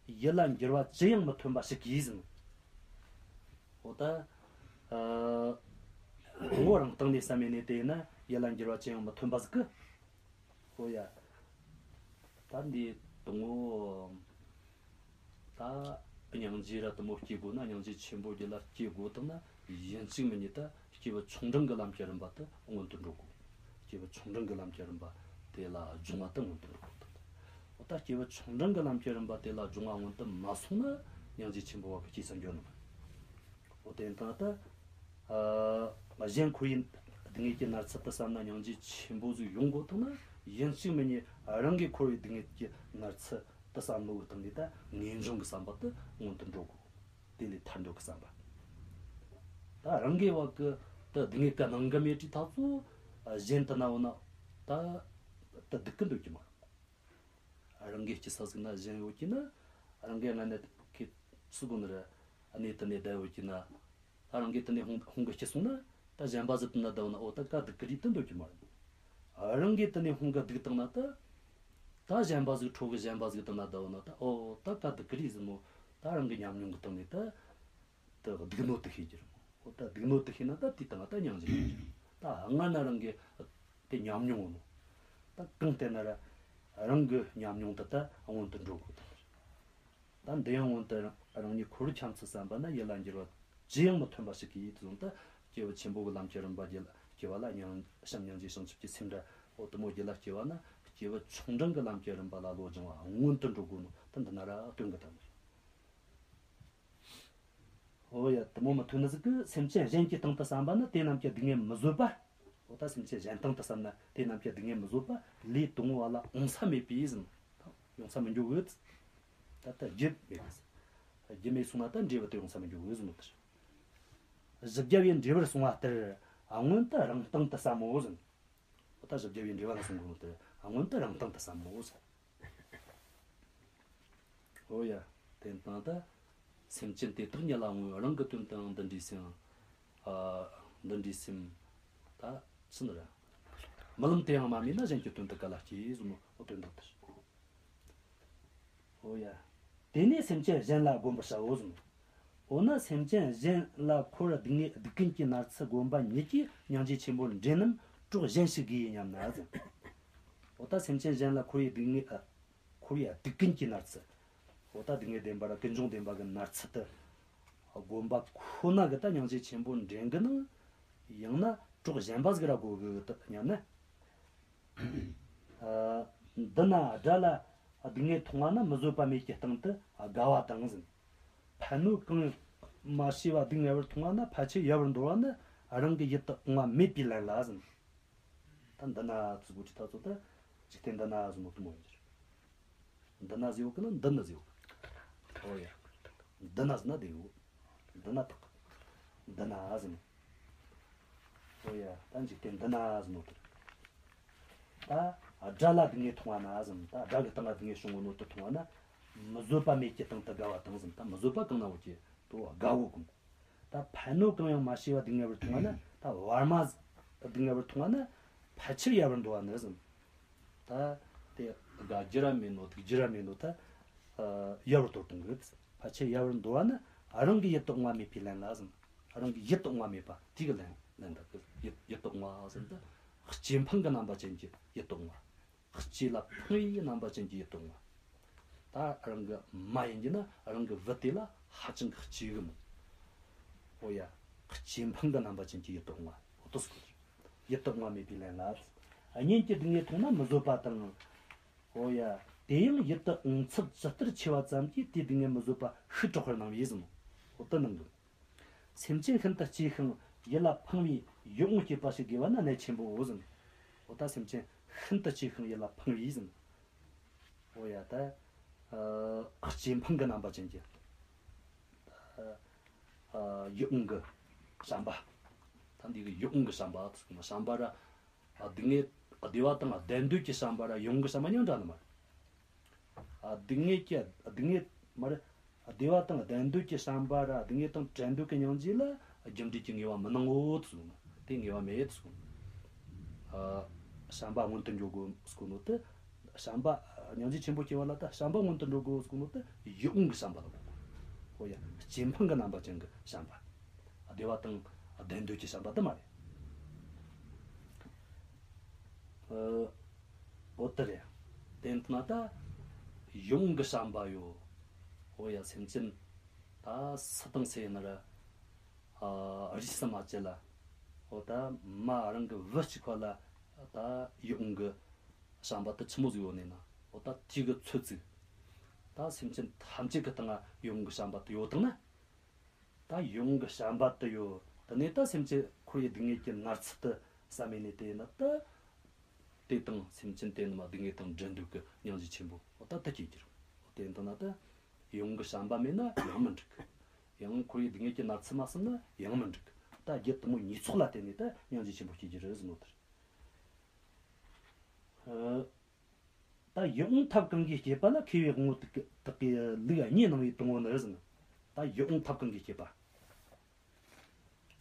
ཡིད་ལ་འགྱུར་བ་ཅི་ཡང་མི་ཐོན་པ་ཞིག་གིས་ཟེར། འོ་ད། ཨ། དང་པོ་རང་སྟེང་ནས་བསམ་ཡས་ནས་དེ་ཡིན་ན་ཡིད་ལ་འགྱུར་བ་ཅི་ཡང་མི་ཐོན་པ་ཟིག་གི། ཨོ་ཡ། ད་འདི་དང་པོ། ད་སྙིང་རྗེ་ར་དེ་མོ་སྐྱེ་དགོས་ན། སྙིང་རྗེ་ཆེན་པོ་རྒྱུད་ལ་སྐྱེ་དགོས་བཏང་ན། ཡིན་གཅིག་མིན་གཉིས་ད་སྐྱེས་བུ་ཆུང་འབྲིང་གི་ལམ་གྱི་རིམ་པ་དེ་སྔོན་དུ་འགྲོ་དགོས། སྐྱེས་བུ་ཆུང་འབྲིང་གི་ལམ་གྱི་རིམ་པ་དེ་ལ་སྦྱོང་བ་དེ་སྔོན་དུ་འགྲོ་དགོས། ཨོ་ད་སྐྱེས་བུ་ཆུང་འབྲིང་གི་ལམ་གྱི་རིམ་པ་དེ་ལ་སྦྱོང་བ་སྔོན་དུ་མ་སོང་ན། སྙིང་རྗེ་ཆེན་པོ་བ་གི་སྐྱེས་སུ་འགྱུར་ནི་མ་རེད། འོ་དེ་ལྟ་སྟེ། ཨ། གཞན་འཁོར་བའི་སྡུག་བསྔལ་གྱི་མནར་ཚུལ་དེ་བསམ་ན་སྙིང་རྗེ་ཆེན་པོ་ཟིག་ཡོང་དགོས་ཐུག་ན། ཡིན་གཅིག་མིན་གཉིས་རང་གིས་འཁོར་བའི་སྡུག་བསྔལ་གྱི་མནར་ཚུལ་དེ་བསམ་བློ་བཏང་ནས། ད་ངེས་འབྱུང་གི་བསམ་པ་དེ་སྔོན་དུ་འགྲོ་དགོས། དེ་ལས་ཐར་འདོད་ཀྱི་བསམ་པ། ད་རང་གིས་བ་གི་དེ་སྡུག་བསྔལ་གི་སྣང་གི་མེད་དུས་ཐག་ཚོ། ཨ། གཞན་དེ་ན་འོ་ན་ད་དེ་སྡུག་གི་འདོད་ཀྱི་མ་རེད། རང་གི་སྐྱེ་ས་ཟིག་ན་གཞན་ཡོད་ཀྱི་ན། རང་གི་སྔ་ནས་ཁེ་ སུ་གོ་ནི་རེད། གནས་དེ་ནས་བསྡད་ཡོད་ཀྱི་ན། ད་རང་གིས་དེ་ནས་ཧོང་ཧོང་གི་སྐྱིད་སོང་ན། ད་གཞན་པ་ཟིག་དེ་ན་བསྡད་ན། འོ་ད་ག་སྡུག་གི་རེད་དུ་འདོད་ཀྱི་མ་རེད། རང་གིས་དེ་ནས་ཧོང་གི་སྡུག་བཏང་ན་ད། ད་གཞན་པ་ཟིག་ཁྲོ་གི་གཞན་པ་ཟིག་དེ་ན་བསྡད་ན་ད། འོ་ད་ག་སྡུག་གི་རེད་ཟེར་མོ། ད་རང་གི་ཉམས་མྱོང་གི་སྟེང་ནས་ད། ད་སྡུག་ནོ་དེ་ཤེས་ཀྱི་རེད་མོ། འོ་ད་སྡུག་ནོ་དེ་ཤེས་ན་ད་དེའི་སྟེང་ད་སྙིང་རྗེ་ཡོད་ཀྱི་རེད། ད་སྔར་ན་རང་གི་དེ་ཉམས་མྱོང་ཡོད་ནོ། ད་གང་ལྟར་ན་ར་རང་གི་ཉམས་མྱོང་དེ་ད་སྔོན་དུ་འགྲོ་དགོས་དང་། ད་འདི་ཡང་སྔོན་དུ་རང་ཉིད་འཁོར་བའི་འཁྱམས་ཚུལ་བསམ་པ་ན། ཡིད་ལ་འགྱུར་བ་ཅི་ཡང་མི་ཐོན་པ་ཞིག་གིས་དེ་བཟུང་སྟེ། སྐྱེས་བུ་ཆེན་པོ་གི་ལམ་གྱི་རིམ་པ་རྒྱུད་ལ་སྐྱེ་བ་ལ། སྙིང་བྱམས་སྙིང་རྗེ་བྱང་ཆུབ་ཀྱི་སེམས་འདྲ། འོ་དེ་མོ་རྒྱུད་ལ་སྐྱེ་བ་ན། སྐྱེས་བུ་ཆུང་འབྲིང་གི་ལམ་གྱི་རིམ་པ་ལ་བློ་སྦྱང་བ་སྔོན་དུ་འགྲོ་དགོས་ནོ་ད་འདི་ན་ར་སྟོན་གི་ད་ནི། འོ་ཡ། དེ་མོ་མི་ཐོན་ནི་ཟིག་གིས་སེམས་ཅན་གཞན་གྱི་སྟེང་དུ་བསམ་པ་ན། དེ་རྣམས་ཀྱི་སྡུག་བསྔལ་མི་བཟོད་པ། འོ་ད་སེམས་ཅན་གཞན་སྟེང་དུ་བསམ་ན། དེ་རྣམས་ཀྱི་སྡུག་བསྔལ་མི་བཟོད་པ། ལས་དང་པོ་བ་ལ་འོང་ས་མེད་པས་ཟེར། ད་ཡོང་ས་མི་འགྱོ་གི། ད་ལྟ་རྒྱུ་མེད་གི། རྒྱུ་མེད་སོང་ན་ད་འབྲས་བུ་དེ་ཡོང་ས་མི་འགྱོ་གི་ཟེར་མོ་དེ་རེད། བཞི་བརྒྱ་པའི་འབྲས་བུར་སོང་བ་ལྟར། སྔོན་དུ་རང་སྟེང་དུ་བསམ་མོ་ཟེར། འོ་ད་བཞི་བརྒྱ་པའི་འབྲས་བུ་ལ་སོང་གོ་ནོ་དེ། སྔོན་དུ་རང་སྟེང་དུ་བསམ་མོ་ཟེར། འོ་ཡ། དེ་ལྟ་ན་ད་སེམས་ཅན་དེ་དག་ཉིད་ལ་བསྔོས། རང་གི་དོན་དུའང་འདི་འདྲའི་སེམས། ཨ། འདི་འདྲའི་སེམས། ད་ཅི་ནི་ར། རྨི་ལམ་དེའང་མ་རྨིས་ན། གཞན་གྱི་དོན་དུ་ག་ལ་སྐྱེ་ཟེར་ནོ། འོ་དོན་དག་དེ་རེད། འོ་ཡ། དེ་ནས་སེམས་ཅན་གཞན་ལ་བསྒོམ་པར་བྱའོ་ཟེར་ནོ། འོ་ན་སེམས་ཅན་གཞན་ལ་འཁོར་བའི་སྡུག་བསྔལ་སྡུག་ཀུན་གྱི་མནར་ཚུལ་བསྒོམ་པ་ཉིད་ཀྱིས་སྙིང་རྗེ་ཆེན་པོར་འདྲེན་ནམ། གྲོགས་གཞན་ཞིག་དགོས་སྙམ་ན་ཟེར། འོ་ད་སེམས་ཅན་གཞན་ལ་འཁོར་བའི་སྡུག་བསྔལ། ཨ། འཁོར་བའི་སྡུག་ཀུན་གྱི་མནར་ཚུལ། འོ་ད་སྡུག་བསྔལ་ལྡན་པ་ར་ཀུན་འབྱུང་ལྡན་པ་གི་མནར་ཚུལ་དེ་བསྒོམ་པ་ཁོ་ན་གིས་ད་སྙིང་རྗེ་ཆེན་པོ་འདྲེན་གི་ནི། ཡང་ན་གྲོགས་གཞན་པ་ཟིག་ར་དགོས་གི་ད་སྙམ་ན། ཨ། འདི་ན་དགྲ་ལ་སྡུག་བསྔལ་མཐོང་བ་ན། མི་བཟོད་པ་མེད་ཀྱི་སྟེང་དུ་དགའ་བ་དང་ཟེར། ཕན་གནོད་གང་ཡང་མ་ཤེས་པ་སྡུག་བསྔལ་བར་མཐོང་བ་ན། ཕལ་ཆེར་ཡལ་བར་འདོར་བ་ནི། རང་གི་ཡིད་དུ་འོང་བ་མེད་པས་ལན་ལ་ཟེར། ད་འདི་ན་ཟེར་གོ་ཅི་ད་ཚོ་ད། འཇིག་རྟེན་འདི་ན་ཟེར་ནོ་དེ་མོ་ཡིན་རྒྱུ་རེད། འདི་ན་ཟེར་ཡོད་གི་ན་འདི་ན་ཟེར་ཡོད་གི། འོ་ཡ། འདི་ན་ཟེར་ན་བདེ་གོ། འདི་ན་དག་འདི་ན་ཟེར་ནོ། འོ་ཡ། ད་འཇིག་རྟེན་འདི་ན་ཟེར་ནོ་དེ། ད་དགྲ་ལ་སྡུག་བསྔལ་མཐོང་བ་ན་ཟེར། ད་དགྲ་གི་སྟེང་ལ་སྡུག་བསྔལ་བྱུང་གོ་ནོ་དེ་མཐོང་བ་ན། མི་བཟོད་པ་མེད་ཀྱི་སྟེང་དུ་དགའ་བ་དང་ཟེར། ད་མི་བཟོད་པ་གང་ན་ཡོད་ཀྱི་དེ་དགའ་བོ་གོ། ད་ཕན་གནོད་གང་ཡང་མ་ཤེས་པ་སྡུག་བསྔལ་བར་མཐོང་བ་ན། ད་བར་མ་སྡུག་བསྔལ་བར་མཐོང་བ་ན། ཕལ་ཆེར་ཡལ་བར་འདོར་བ་ནི་ཟེར། ད་དེ་དགའ་རྒྱུ་ར་མེད་ནོ། སྡུག་རྒྱུ་ར་མེད་ནོ། ད་ཡལ་བར་འདོར་གཏོང་གི། ཕལ་ཆེར་ཡལ་བར་འདོར་བ་ནི། རང་གི་ཡིད་དུ་འོང་བ་མེད་པས་ལན་ལ་ཟེར། རང་གི་ཡིད་དུ་འོང་བ་མེད་པ་དེ་གིས་ལན་ལན་འདེབས་གི། ཡིད་ཡིད་དུ་འོང་བ་ཟེར་ད། སྐྱེ་འཕེལ་གྱི་རྣམ་པ་ཅན་གྱི་ཡིད་དུ་འོང་བ། སྐྱེ་ལ་འཕངས་པའི་རྣམ་པ་ཅན་གྱི་ཡིད་དུ་འོང་བ། ད་རང་གི་མ་ཡིན་གྱི་ན་རང་གི་བུ་དེ་ལ་ཧ་ཅང་གི་སྐྱེ་གི་མོ། འོ་ཡ། སྐྱེ་འཕེལ་གྱི་རྣམ་པ་ཅན་གྱི་ཡིད་དུ་འོང་བ། འོ་དོ་སྐོར། ཡིད་དུ་འོང་བ་མེད་པའི་ལན་ལ། གཉེན་གྱི་སྡུག་བསྔལ་མཐོང་ན་མི་བཟོད་པ་དང་། འོ་ཡ། དེ་ཡང་ཡིད་དུ་འོང་ཚབས་ཇི་ལྟར་ཆེ་བ་ཙམ་གྱིས་དེའི་སྡུག་བསྔལ་མི་བཟོད་པ་ཤུགས་དྲག་པར་སྣང་བས་ཟེར་ནོ། འོ་དེ་སྣང་གི། སེམས་ཅན་ཤིན་ཏུ་གཅེས་ཤིང་ཡིད་ལ་ཕངས་པའི་ཡིད་འོང་སྐྱེས་པ་ཞིག་དགོས་པ་ནི་གནད་ཆེན་པོའོ་ཟེར། འོ་ད་སེམས་ཅན་ཤིན་ཏུ་གཅེས་ཤིང་ཡིད་ལ་ཕངས་པའི་ཟེར། འོ་ཡ་ད། ཨ། སྐྱེ་འཕེལ་གྱི་རྣམ་པ་ཅན་གྱི། ཨ། ཡིད་འོང་གི་བྱམས་པ། ད་འདི་གི་ཡིད་འོང་གི་བྱམས་པ་ཟེར་ན། བྱམས་པ་ར། ཨ། སྡུག་བསྔལ་བདེ་བ་དང་ལྡན་འདོད་ཀྱི་བྱམས་པ་ར་ཡིད་འོང་གི་བྱམས་པ་མཉམ་འདྲ་ནི་མ་རེད། ཨ། སྡུག་བསྔལ་གྱི་སྡུག་བསྔལ་མ་རེད། བདེ་བ་དང་ལྡན་འདོད་ཀྱི་བྱམས་པ་ར་སྡུག་བསྔལ་དང་བྲལ་འདོད་ཀྱི་སྙིང་རྗེ་ལ་རྒྱུ་འབྲས་ཀྱི་ངེས་པ་མི་སྣང་ངོ་། དེ་ཟེར་ན་དེ་ངེས་པ་མེད་དེ་ཟེར་ན། ཨ། བྱམས་པ་སྔོན་དུ་འགྲོ་དགོས་ཟེར་གོ་ནོ་དེ། བྱམས་པ་སྙིང་རྗེ་ཆེན་པོ་སྐྱེ་བ་ལ་ད་བྱམས་པ་སྔོན་དུ་འགྲོ་དགོས་ཟེར་གོ་ནོ་དེ། ཡིད་འོང་གི་བྱམས་པ་ལ་གོ། འོ་ཡ། སྐྱེ་འཕེལ་གྱི་རྣམ་པ་ཅན་གྱི་བྱམས་པ། བདེ་བ་དང་ལྡན་འདོད་ཀྱི་བྱམས་པ་དེ་མ་རེད། ཨ། འོ་དེ་རེད། དེ་ན་ད་ཡིད་འོང་གི་བྱམས་པ་ཡོད། འོ་ཡ། སེམས་ཅན་ད་སུ་དང་སུ་ཡིན་ན་ར། ཨ། རིས་སུ་མ་ཆད་ལ། འོ་ད་མ་རང་གི་བུ་གཅིག་པ་ལ་ད་ཡིད་འོང་གི་བྱམས་པ་དེ་ཆི་མོ་ཟིག་ཡོད་ནས་ན། འོ་ད་དེ་གི་ཚོད་ཅིག། ད་སེམས་ཅན་ཐམས་ཅད་གི་སྟེང་ང་ཡིད་འོང་གི་བྱམས་པ་དེ་ཡོད་དང་ན། ད་ཡིད་འོང་གི་བྱམས་པ་དེ་ཡོད། དེ་ནས་ད་སེམས་ཅན་འཁོར་བའི་སྡུག་བསྔལ་གྱི་མནར་ཚུལ་དེ་བསམ་ཡས་ནས་དེ་ཡིན་ན་ད། དེ་དང་སེམས་ཅན་དེ་རྣམས་སྡུག་བསྔལ་དང་བྲལ་འདོད་ཀྱི་སྙིང་རྗེ་ཆེན་པོ། འོ་ད་དེ་སྐྱེ་གི་རེད། འོ་དེ་ཡིན་དང་ན་ད་ཡིད་འོང་གི་བྱམས་པ་མེད་ན་ཡང་མི་འགྲིག་གི། ཡང་འཁོར་བའི་སྡུག་བསྔལ་གྱི་མནར་ཚུལ་མ་བསམ་ན་ཡང་མི་འགྲིག་གི། ད་རྒྱུ་དེ་མོ་གཉིས་ཚོགས་ལ་བརྟེན་ནས་ད་སྙིང་རྗེ་ཆེན་པོ་སྐྱེ་གི་རེད་ཟེར་ནོ་དེ་རེད། ཨ། ད་ཡིད་འོང་ཐབས་གང་གིས་སྐྱེས་པ་ལ། མཁས་པའི་དབང་པོ་དག་གིས་ལུགས་གཉིས་སྣང་བས་དང་པོ་ནི་ཟེར་ན། ད་ཡིད་འོང་ཐབས་གང་གིས་བསྐྱེད་པ།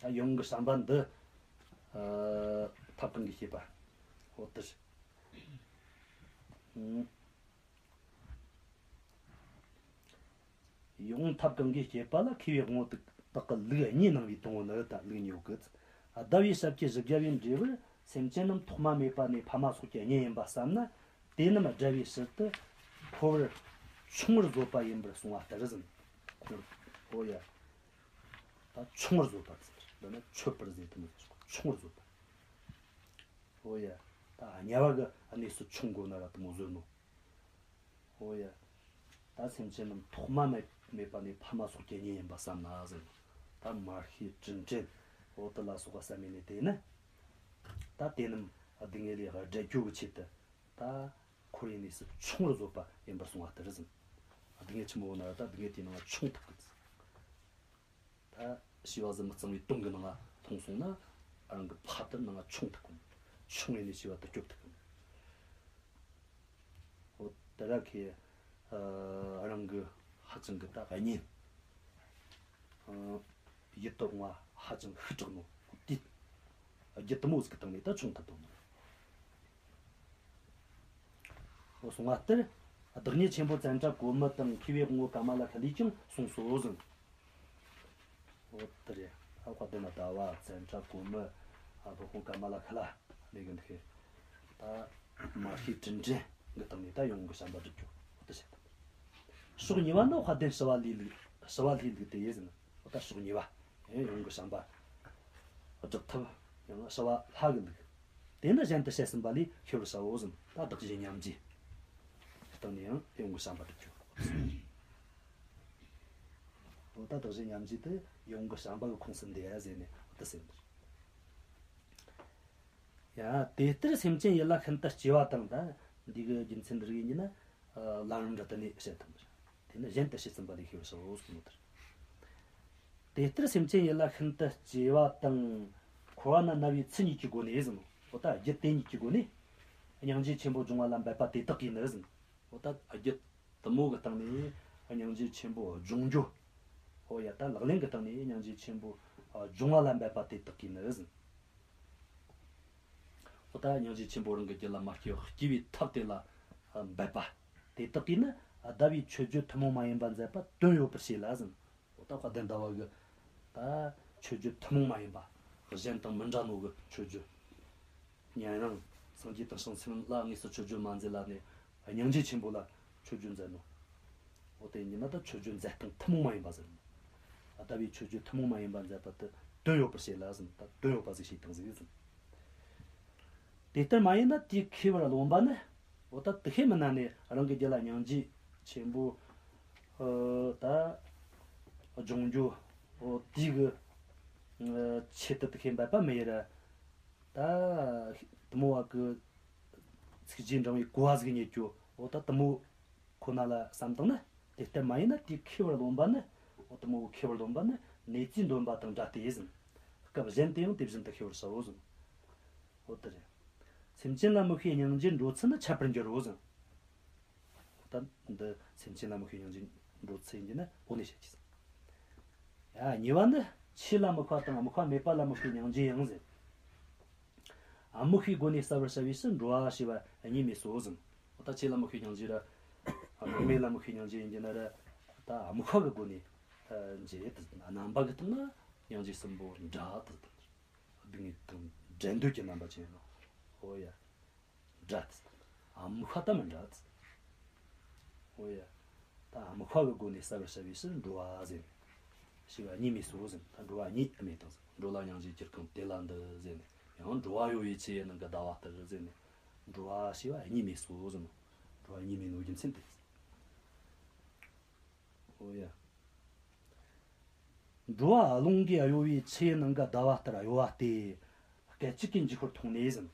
ད་ཡིད་འོང་གི་བྱམས་པ་འདི། ཨ། ཐབས་གང་གིས་བསྐྱེད་པ། འོ་དེ་རེད། ཨང་། ཡིད་འོང་ཐབས་གང་གིས་བསྐྱེད་པ་ལ། མཁས་པའི་དབང་པོ་དག་གིས་ལུགས་གཉིས་སྣང་བའི་དང་པོ་ནི། ད་ལུགས་གཉིས་ཡོད་གི། ཨ། ཟླ་བའི་ཞབས་ཀྱིས་བཞི་བརྒྱ་པའི་འབྲས་བུར། སེམས་ཅན་རྣམས་ཐོག་མ་མེད་པ་ནས། ཕ་མ་སོགས་ཀྱི་གཉེན་ཡིན་པར་བསམ་ན། དེ་རྣམས་བསྒྲལ་བའི་ཕྱིར་དུ། འཁོར་བར་ཆུང་བར་བཟོད་པ་ཡིན་པར་གསུངས་པ་ལྟར་ཟེར། འོ་ཡ། ད་ཆུང་བར་བཟོད་པ་ཟེར། འདི་ནི་ཆོད་པར་ཟེར་དེ་མོ་ཟེར། ཆུང་བར་བཟོད་པ། འོ་ཡ། ད་དམྱལ་བ་གི་གནས་སུ་མཆོང་དགོས་ན་ར་དེ་མོ་བཟོད་ནོ། འོ་ཡ། ད་སེམས་ཅན་རྣམས་ཐོག་མ་མེད་མེད་པ་ནས། ཕ་མ་སོགས་ཀྱི་གཉེན་ཡིན་པར་བསམ་ན་ཟེར། ད་མ་ཤེས་དྲིན་དྲན། འོ་དེ་ལ་སོགས་པ་བསམ་ཡས་ནས། དེ་ནི་ད་དེ་རྣམས་སྡུག་བསྔལ་ལས་བསྒྲལ་རྒྱུ་གི་ཆེད་དུ། ད་འཁོར་བའི་གནས་སུ་མཆོང་བར་བཟོད་པ་ཡིན་པར་གསུངས་པ་ལྟར་ཟེར། སྡུག་བསྔལ་ཆེན་པོ་ན་ར་ད་སྡུག་བསྔལ་དེའི་ནང་ལ་མཆོང་ཐུབ་གི་ཟེར། ད་ཤེས་པ་ཟིལ་མི་གཙང་བའི་དོང་གི་ནང་ལ་ལྷུང་སོང་ན། རང་གི་ཕ་དེ་ནང་ལ་མཆོང་ཐུབ་གི། མཆོང་ཡས་ནས་ཤེས་པ་དེ་སྐྱོབ་ཐུབ་གི། འོ་དེ་ར་ཁེ། ཨ། རང་གི་ཧ་ཅང་གི་ད་གཉེན། ཨ། ཡིད་དུ་འོང་བ་ཧ་ཅང་ཤུགས་དྲག་ནོ་དེ། རྒྱུ་དེ་མོ་ཟིག་གི་སྟེང་ནས་ད་མཆོང་ཐུབ་དོ་ནོ། འོ་གསུངས་པ་ལྟར། བདག་ཉིད་ཆེན་པོ་ཙནྡྲ་གོ་མི་དང་མཁས་པའི་དབང་པོ་ཀ་མ་ལ་ཤཱི་ལས་ཀྱང་གསུངས་སོ་ཟེར། འོ་དེ་རེད། ཨ། དཔལ་ལྡན་ཟླ་བ། ཙནྡྲ་གོ་མི། ཨ། སློབ་དཔོན་ཀ་མ་ལ་ཤཱི་ལ་ལས་གི་འདུག་གི། ད་མ་ཤེས་དྲིན་དྲན་གི་སྟེང་ནས་ད་ཡིད་འོང་གི་བྱམས་པ་སྒྲུབ་རྒྱུ། འོ་དེ་བྱེད་ཐུབ། ཕྱོགས་གཉིས་པ་ནི་དཔལ་ལྡན་ཞི་བ་ལྷའི་ལུགས། ཞི་བ་ལྷའི་ལུགས་དེ་ཡིན་ཟེར། འོ་ད་ཕྱོགས་གཉིས་པ། ཡང་ཡིད་འོང་གི་བྱམས་པ་སྒྲུབ་ཐབས། ཡང་ཞི་བ་ལྷ་གི་ལུགས། དེ་ནི་གཞན་དུ་བཤད་ཟིན་པ་ལས་ཤེས་པར་བྱའོ་ཟེར། ད་བདག་གཞན་མཉམ་བརྗེ་སྟེང་ནས་ཡང་ཡིད་འོང་གི་བྱམས་པ་སྒྲུབ་རྒྱུ། འོ་ད་བདག་གཞན་མཉམ་བརྗེ་དེ་ཡིད་འོང་གི་བྱམས་པ་གི་ཁོངས་སུ་འདུ་ཡ་ཟེར་ནས་འོ་དེ་ཟེར་འདུག། ཡ། དེ་ལྟར་སེམས་ཅན་ཡིད་ལ་ཤིན་ཏུ་སྐྱེ་བ་དང་། ད་འདི་གི་རྒྱུ་མཚན་འདི་རིགས་ཡིན་གྱི་ན། ཨ། ལམ་རིམ་འདྲ་དེ་ནས་བཤད་ཐུབ་མོ། དེ་ནི་གཞན་དུ་བཤད་ཟིན་པ་ལས་ཤེས་པར་བྱའོ་གསུངས་ནོ་དེ་རེད། དེ་ལྟར་སེམས་ཅན་ཡིད་ལ་ཤིན་ཏུ་སྐྱེ་བ་དང་། འཁོར་བ་ན་ན་བའི་ཚུལ་གཉིས་ཀྱི་སྒོ་ནས་ཟེར་ནོ། འོ་ད་རྒྱུ་དེ་གཉིས་ཀྱི་སྒོ་ནས། སྙིང་རྗེ་ཆེན་པོ་སྦྱོང་བ་ལ་འབད་པ་དེ་དག་གིས་ནི་ཟེར་ནོ། འོ་ད་རྒྱུ་དེ་མོ་གི་སྟེང་ནས་སྙིང་རྗེ་ཆེན་པོ་སྦྱོང་རྒྱུ། འོ་ཡ། ད་ལག་ལེན་གི་སྟེང་ནས་སྙིང་རྗེ་ཆེན་པོ་སྦྱོང་བ་ལ་འབད་པ་དེ་དག་གིས་ནི་ཟེར་ནོ། འོ་ད་སྙིང་རྗེ་ཆེན་པོ་རང་གི་རྒྱུད་ལ་མ་སྐྱེས་པ་སྐྱེ་བའི་ཐབས་དེ་ལ་འབད་པ། དེ་དག་གིས་ནི་ཟླ་བའི་མཆོད་བརྗོད་ཐུན་མོང་མ་ཡིན་པ་མཛད་པ་དོན་ཡོད་པར་བྱེད་ལ་ཟེར་ནོ། འོ་ད་དཔལ་ལྡན་ཟླ་བ་གི་ད་མཆོད་བརྗོད་ཐུན་མོང་མ་ཡིན་པ། གཞན་དང་མི་འདྲ་ནོ་གི་མཆོད་བརྗོད། ཉན་རང་སངས་རྒྱས་དང་བྱང་སེམས་ལ་དངོས་སུ་མཆོད་བརྗོད་མ་མཛད་ལ་ནི། སྙིང་རྗེ་ཆེན་པོ་ལ་མཆོད་བརྗོད་མཛད་ནོ། འོ་དེ་ཡིན་ན་ད་མཆོད་བརྗོད་མཛད་སྟངས་ཐུན་མོང་མ་ཡིན་པ་ཟེར་ནོ། ཨ། ཟླ་བའི་མཆོད་བརྗོད་ཐུན་མོང་མ་ཡིན་པ་མཛད་པ་དེ་དོན་ཡོད་པར་བྱེད་ལ་ཟེར་ནོ། ད་དོན་ཡོད་པ་ཟིག་བྱེད་སྟངས་ཟིག་ཟེར་ནོ། དེ་ལྟར་མ་ཡིན་ན་དེས་མཁས་པར་རློམ་པ་ནི། འོ་ད་དེ་བྱས་མིན་ན་ནི་རང་གི་རྒྱུད་ལ་སྙིང་རྗེ་ཆེན་པོ། ཨ། ད་སྦྱོང་རྒྱུ། འོ་དེ་གི། ཨ། ཆེད་དུ་དེ་བྱས་འབད་པ་མི་ཡེད་ར། ད་དེ་མོ་བ་གི་ཚིག་རྗེས་འབྲང་བའི་གོ་བ་ཟིག་རྙེད་རྒྱུ། འོ་ད་དེ་མོ་ཁོ་ན་ལ་བསམ་བཏང་ན། དེ་ལྟར་མ་ཡིན་ན་དེས་མཁས་པར་རློམ་པ་ནི། འོ་དེ་མོ་མཁས་པར་རློམ་པ་ནི་ནེ་ཙོས་འདོན་པ་དང་འདྲ་སྟེ་ཟེར། སྐབས་གཞན་དུ་ཡང་དེ་བཞིན་དུ་ཤེས་པར་བྱའོ་ཟེར། འོ་དེ་རེད། སེམས་ཅན་ལ་མི་ཤེས་སྙིང་རྗེ་འགྲོ་ཚུལ་ནི་འཆད་པར་འགྱུར་རོ་ཟེར། ད་འདི་སེམས་ཅན་ལ་མི་ཤེས་སྙིང་རྗེ་འགྲོ་ཚུལ་ཡིན་གྱི་ན་འོ་ནས་བཤད་ཀྱི་ཟེར། ཡ། གཉིས་པ་ནི་ཆོས་ལ་དམིགས་པ་དང་དམིགས་པ་མེད་པ་ལ་མི་ཤེས་སྙིང་རྗེ་ཡང་ཟེར། དམིགས་པའི་སྒོ་ནས་བསལ་བར་བྱ་བའི་ཕྱིར་འགྲོ་བ་ཞེས་པ་གཉིས་སྨོས་སོ་ཟེར། འོ་ད་ཆོས་ལ་དམིགས་པའི་སྙིང་རྗེ་ར། དམིགས་མེད་ལ་དམིགས་པའི་སྙིང་རྗེ་ཡིན་གྱི་ན་ར། ད་དམིགས་པ་གི་སྒོ་ནས་འཇལ་ཡེ་དེ། རྣམ་པ་གི་སྟེང་ན་སྙིང་རྗེ་གསུམ་པོ་འདྲ་དེ། སྡུག་བསྔལ་དང་འབྲལ་འདོད་ཀྱི་རྣམ་པ་ཅན་ཡིན་ནོ། འོ་ཡ། འདྲ་དེ། དམིགས་པ་ད་མི་འདྲ་དེ། འོ་ཡ། ད་དམིགས་པ་གི་སྒོ་ནས་བསལ་བར་བྱ་བའི་ཕྱིར་འགྲོ་བ་ཟེར་ནས། ཞེས་པ་གཉིས་སྨོས་སོ་ཟེར། ད་འགྲོ་བ་གཉིས་སྨོས་དང་ཟེར། འགྲོ་ལ་སྙིང་རྗེ་གྱུར་གང་དེ་ལ་འདུད་ཟེར་ནས། ཡང་འགྲོ་བ་གཡོ་བའི་ཆུ་ཡི་ནང་གི་ཟླ་བ་ལྟར་ཟེར་ནས། འགྲོ་བ་ཞེས་པ་གཉིས་སྨོས་སོ་ཟེར་ནོ། འགྲོ་བ་གཉིས་སྨོས་ནོ་རྒྱུ་མཚན་དེ། འོ་ཡ། འགྲོ་བ་རླུང་གིས་གཡོ་བའི་ཆུ་ཡི་ནང་གི་ཟླ་བ་ལྟར་གཡོ་བ་སྟེ། སྐད་ཅིག་གིས་འཇིག་པར་མཐོང་ནས་ཟེར།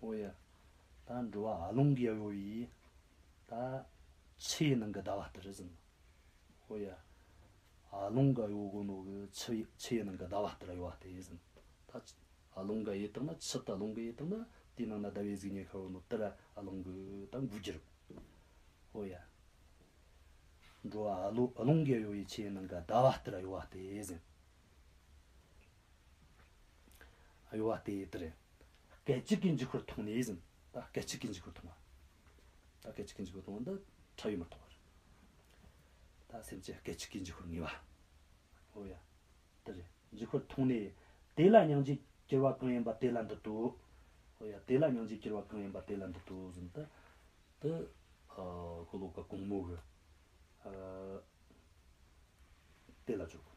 འོ་ཡ། ད་འགྲོ་བ་རླུང་གིས་གཡོ་བའི་ད་ཆུ་ཡི་ནང་གི་ཟླ་བ་ལྟར་ཟེར། འོ་ཡ། རླུང་གིས་གཡོ་གོ་ནོ་གི་ཆུ་ཡི་ཆུ་ཡི་ནང་གི་ཟླ་བ་ལྟར་གཡོ་བ་སྟེ་ཟེར། ད་རླུང་གིས་གཡོས་བཏང་ན། ཆུ་དེ་རླུང་གིས་གཡོས་བཏང་ན། དེའི་ནང་ན་ཟླ་བའི་གཟུགས་བརྙན་ཤར་བ་ནོ་དེ་ར་རླུང་གི་ད་འགུལ་རྒྱུ་རེད། འོ་ཡ། འགྲོ་བ་ཀློང་ཀློང་གི་གཡོ་བའི་ཆོས་ནང་གི་ཟླ་བ་ལྟར་གཡོ་བ་སྟེ་ཟེར། གཡོ་བ་སྟེ་དེ་རེད། སྐད་ཅིག་གིས་འཇིག་པར་མཐོང་ནས་ཟེར། ད་སྐད་ཅིག་གིས་འཇིག་པར་མཐོང་བ། ད་སྐད་ཅིག་གིས་འཇིག་པར་མཐོང་བ་འདི་ཕྲ་བས་མི་རྟོགས་པ་རེད། ད་སེམས་ཅན་སྐད་ཅིག་གིས་འཇིག་པར་ངེས་པ། འོ་ཡ། དེ་རེད། འཇིག་པར་མཐོང་ནས། དེ་ལ་སྙིང་རྗེས་གྱུར་པ་གང་ཡིན་པ་དེ་ལ་འདི་ལྟོས། འོ་ཡ། དེ་ལ་སྙིང་རྗེས་གྱུར་པ་གང་ཡིན་པ་དེ་ལ་འདི་ལྟོས་ཟེར། ད་དེ་ཨ་ཤོ་ལོ་ཀ་གོང་མ་གི་ཨ་དེ་ལ་འཇུག་དགོས།